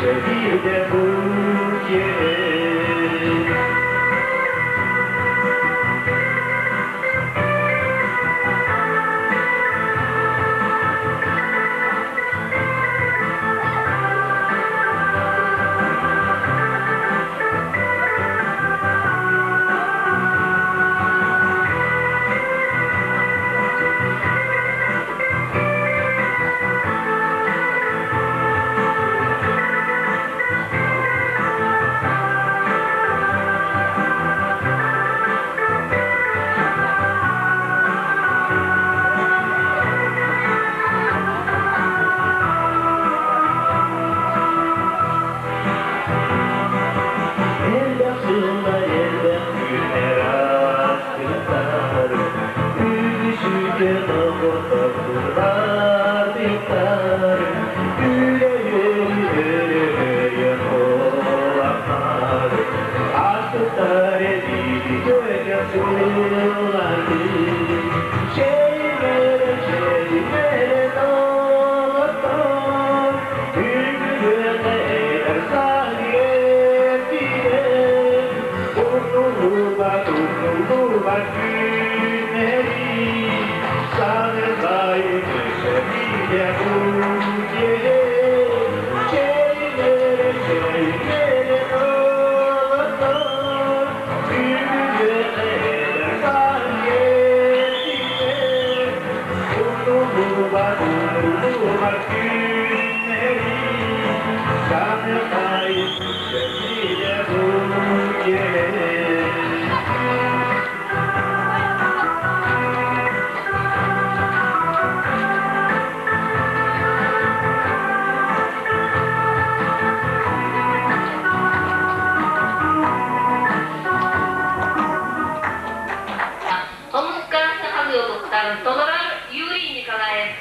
Өссө биирдэ бу киэһэ. Элбэх сыллар, элбэх күннэр ааспыттар, Үгүсүгэ доҕордоһуулар быттар, Үлэ-үөрүү буолахтар, Ааспыттар эбиитэ сылларды, Чэймэрэ, чэймэрэ доҕоттор, Үгүрүөтэ эдэр саһиэтиэ, Умнуллубат, умнуллубат күннэри, Санырҕайын өссө биирдэ бу дьиэ. Чэймэрэ, чэймэрэ доҕоттор, Үгүрүөтэ эдэр саһиэтиэ, Умнуллубат, умнуллубат күннэри, Санырҕайын өссө биирдэ бу дьиэ. Хомуска сахалыы олуктарын толорор Юрий Николаев.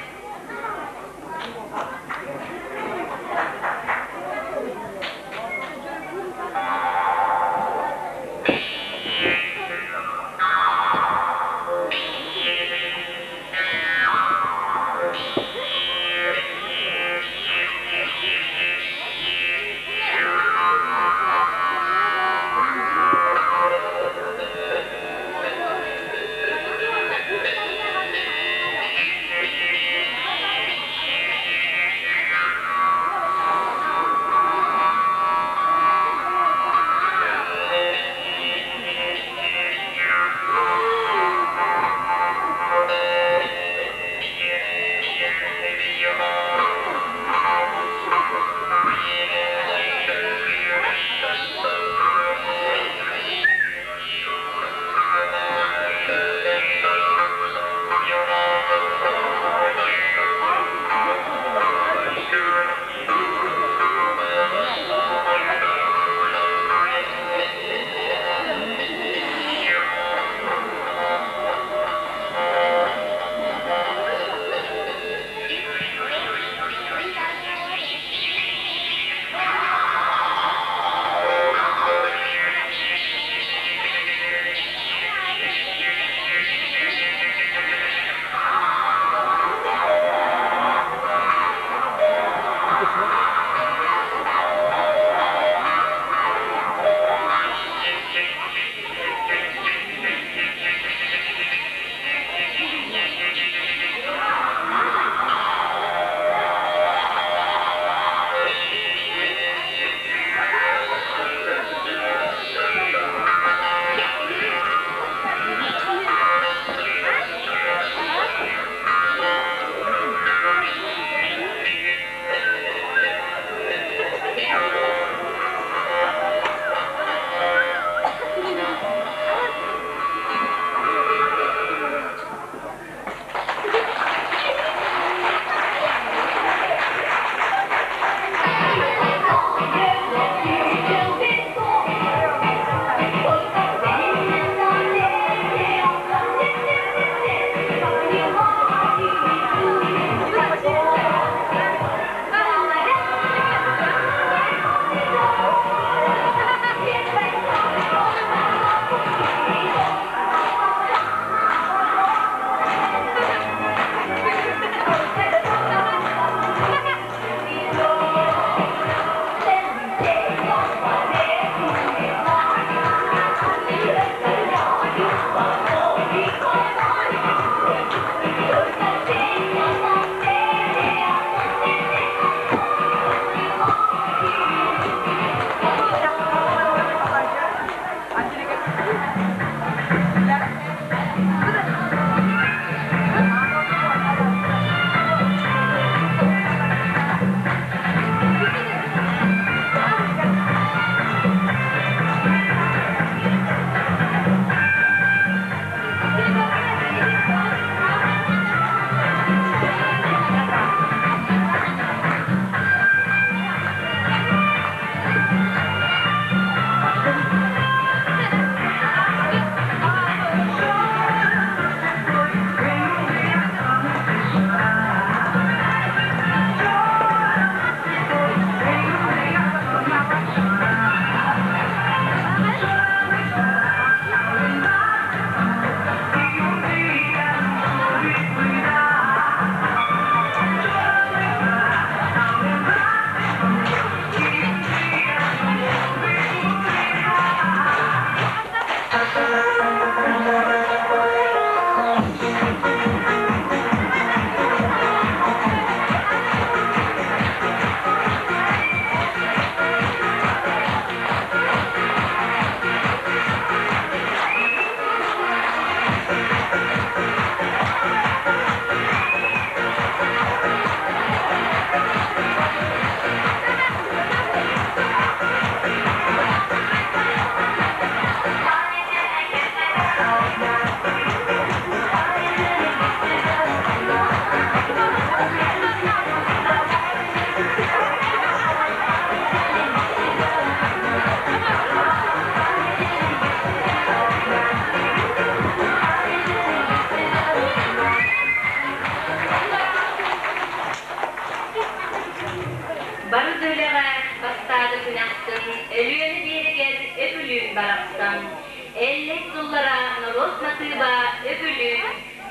Монолог матыыба Өкүлү,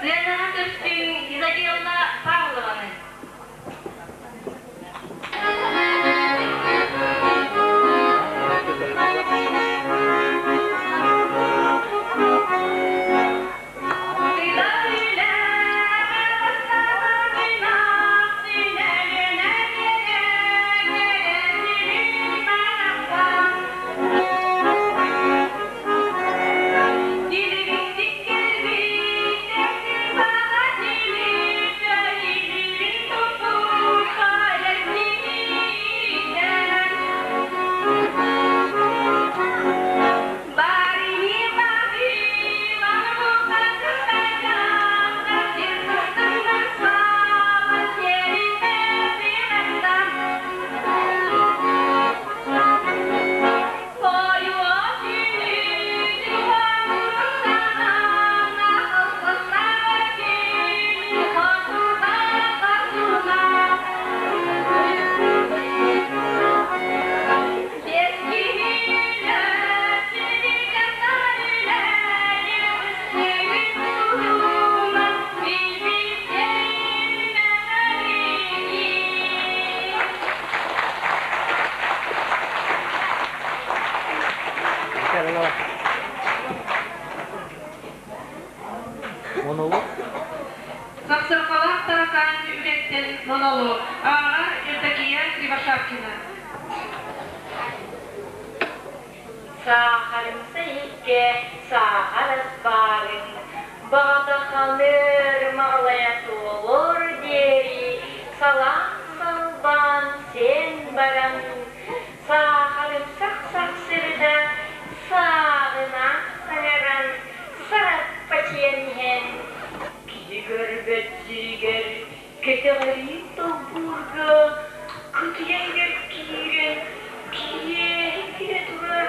сыанаҕа көрсүҥ Изабелла Павлованы. Монолог. Сахсырҕалаах таракаан үгэттэн монолог. Ааҕар Евдокия Кривошапкина. Саахарымса иһиккэ саахар ас баарын, баҕатаханыр маҕалайа туолуор диэри салаан салбаан сиэн баран, саахарымсах сахсырда сааҕынан саҥаран сараппачыйан иһэн, киһи көрбөт сиригэр кэтэҕэриин долбуурга кытыйа иһигэр киирэн кириэһи кирэ турар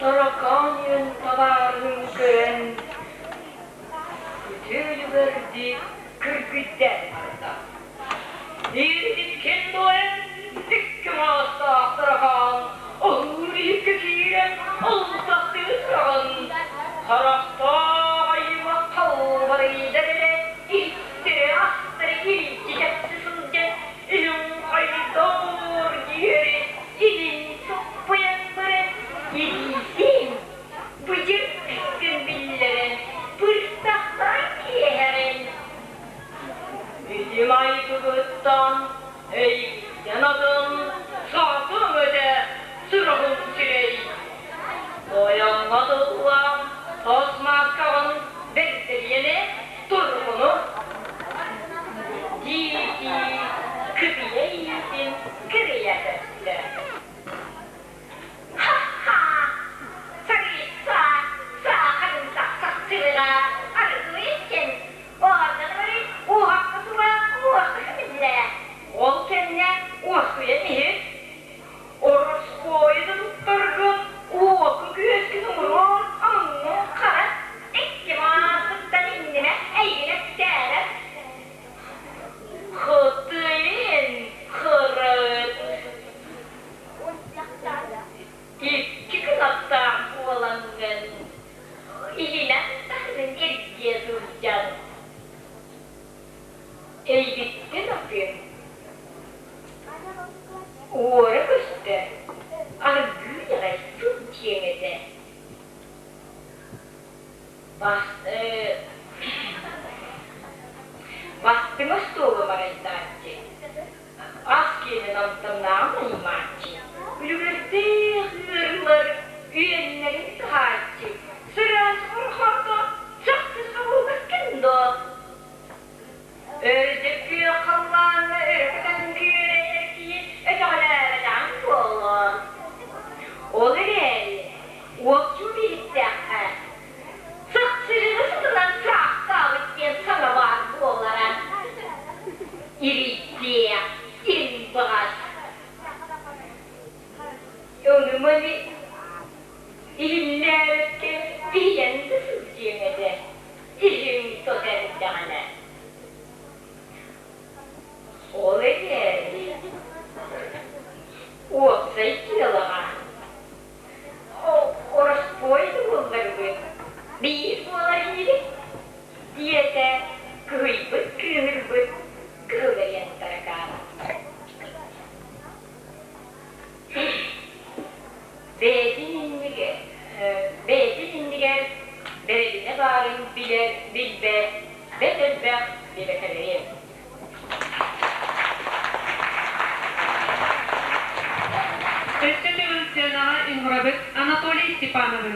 таракаан үөн табаарыһын көрөн күтүө үлүгэрдик күргүйдээн барда. Иирдиккин дуо икки маастаах таракаан оһуур иһиккэ киирэн олусахтыы тураҕын. Харахтаах айыма халбарыйдар эрэ иһиттэрэ-астара илдьи тэпсэ сылдьан иһин хайдоор диэри илин соппуйан баран илиитин быдьыр күн биллэрэн быртахтаан киэһэрэн Ити майгыгыттан эйигиттэн атын саатыҥ этэ сыраҕым сирэй. Тойоҥҥо тыллаан тос мааскаҕын бэрдэриэмэ тургуну дии-дии кытыйа иитин кырыйа көттө. Ха-ха! Царица, саахарын сахсырыга арыгы иһэн, оордонорун уоһахха тура уоска биллэ. Ол кэннэ уоскуйан иһит. Ороскуойу да туттаргын уокка күөскүн уҥуруор омуҥҥун хара икки мааспыттан иҥнимэ эйигин эттээбэт. Хытыйын хырыт. Икки кынаттаах буолаҥҥын иһинэн-таһынан эргийэ сылдьан эйигиттэн атын уора-көстө аргыый аҕай сылдьыаҥ этэ. Бастыҥ остуолу марайдааччы Ас киэнин амтаннааҕын аймааччы, үлүгэрдээх ыарыылар үөннэрин таһааччы, сыраас хорохордо чахчы сабыллыккын дуо? Өрдө күөх халлааҥҥа өрө көтөн күөрэйэр киһи өтөҕөлөөбөтөҕүҥ буолуо. Ол эрээри, уопчуу биһиктэххэ, Сахсырыгы сытынан саахтаабыт диэн саҥа баар буолара. Ирийдиэх, им баҕас. Ону-маны иһиллээбэккэ иһийэн да сылдьыаҥ. билбэт бэрт элбэх диэбэтэлэрин. Өссө төгүл сыанаҕа ыҥырабыт Анатолий Степановы.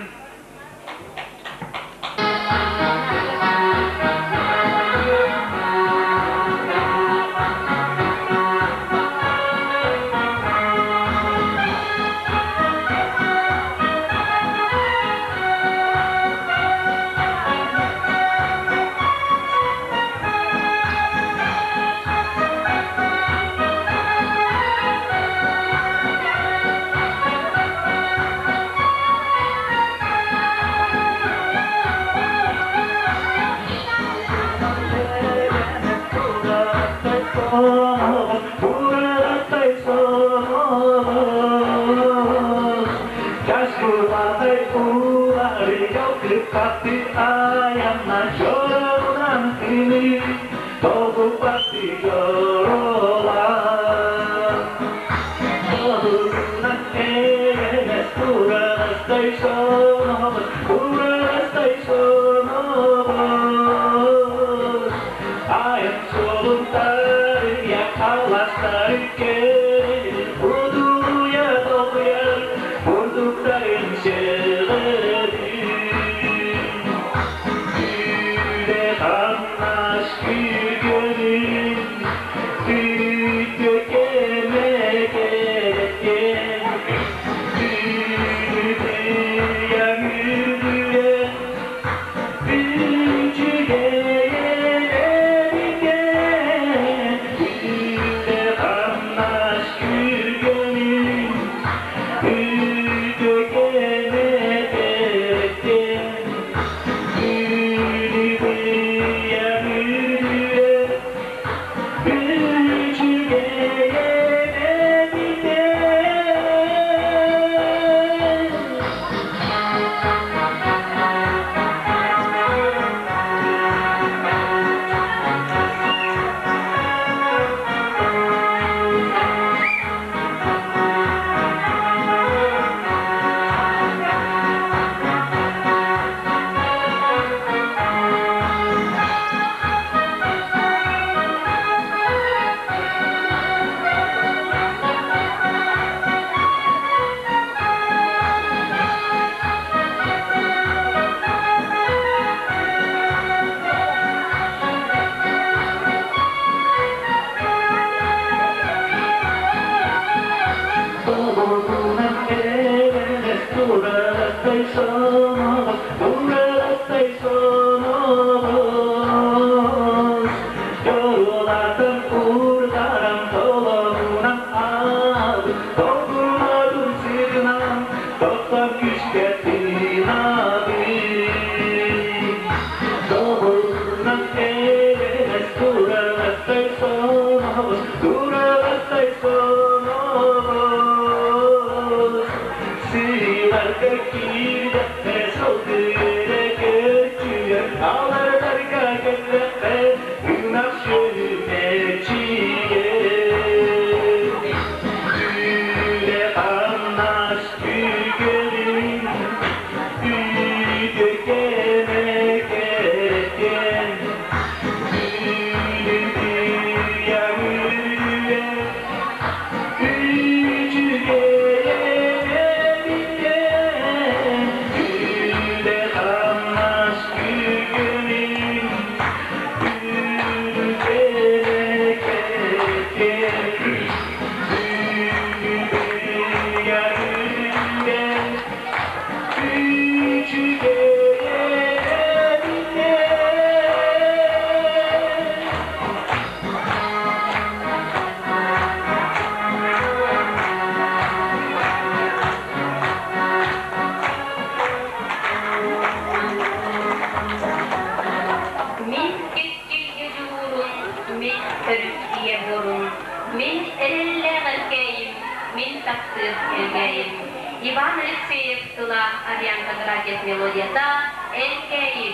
Мин кэскилгэ дьулуурум, мин төрүт ийэ буорум, мин эрэллээх эркээйим, мин таптыыр элгээйим. Иван Алексеев тыла Ариан Кондратьев мелодията «Элгээйи».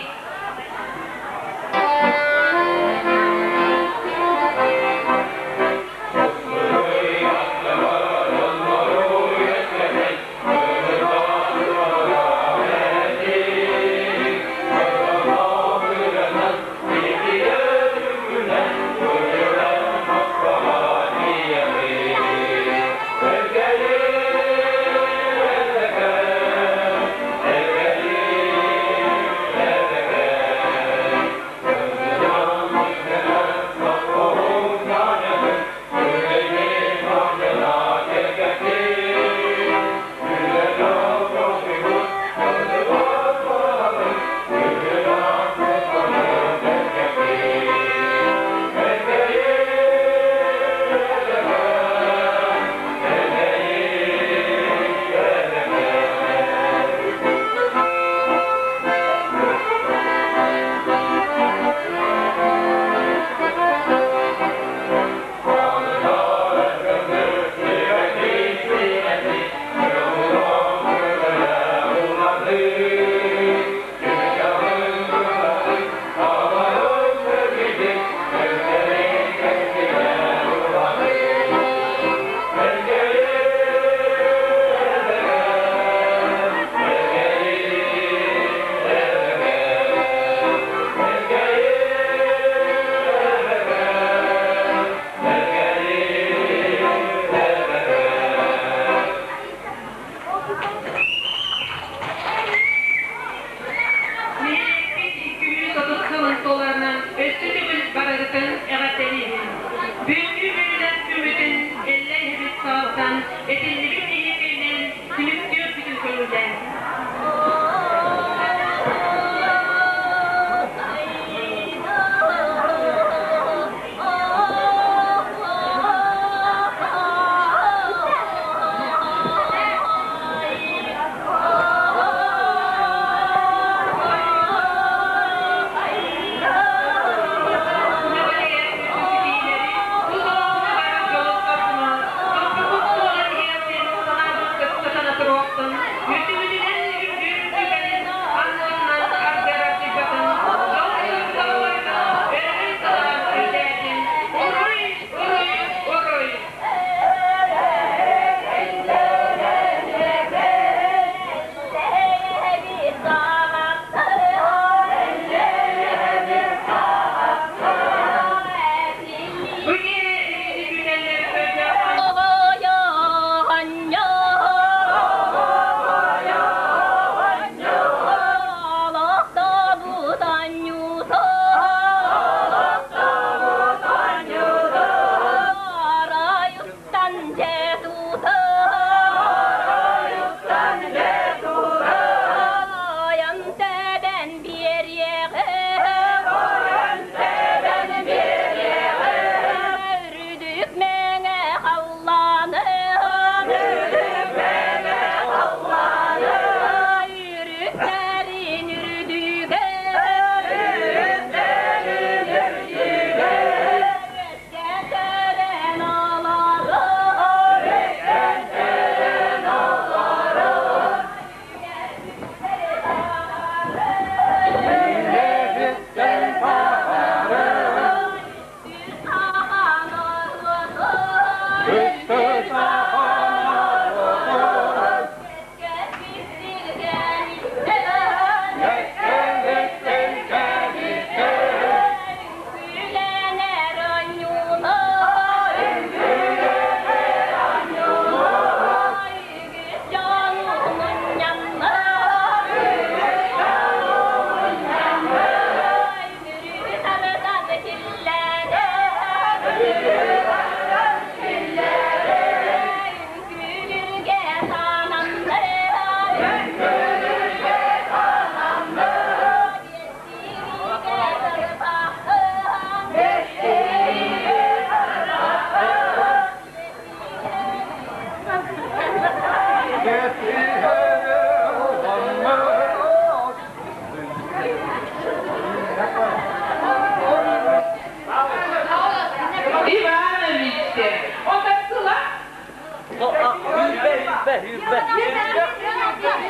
Сүүрбэ, сүүрбэ, 28,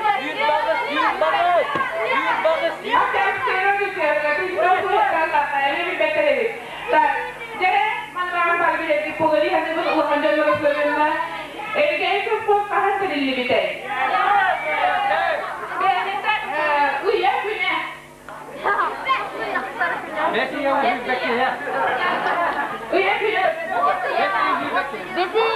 28, 28. Так, дьэ, манна бар билэрдик буолар ханыбын улахан дьонноро көрүннэ. Эргэйи совхоз хаһан тэриллибитэй? Бэйэтэ ыйа күнэ. Бэс ыйа сүүрбэккиһэ. Ыйа күнэ. Бэс ыйа сүүрбэккиһэ.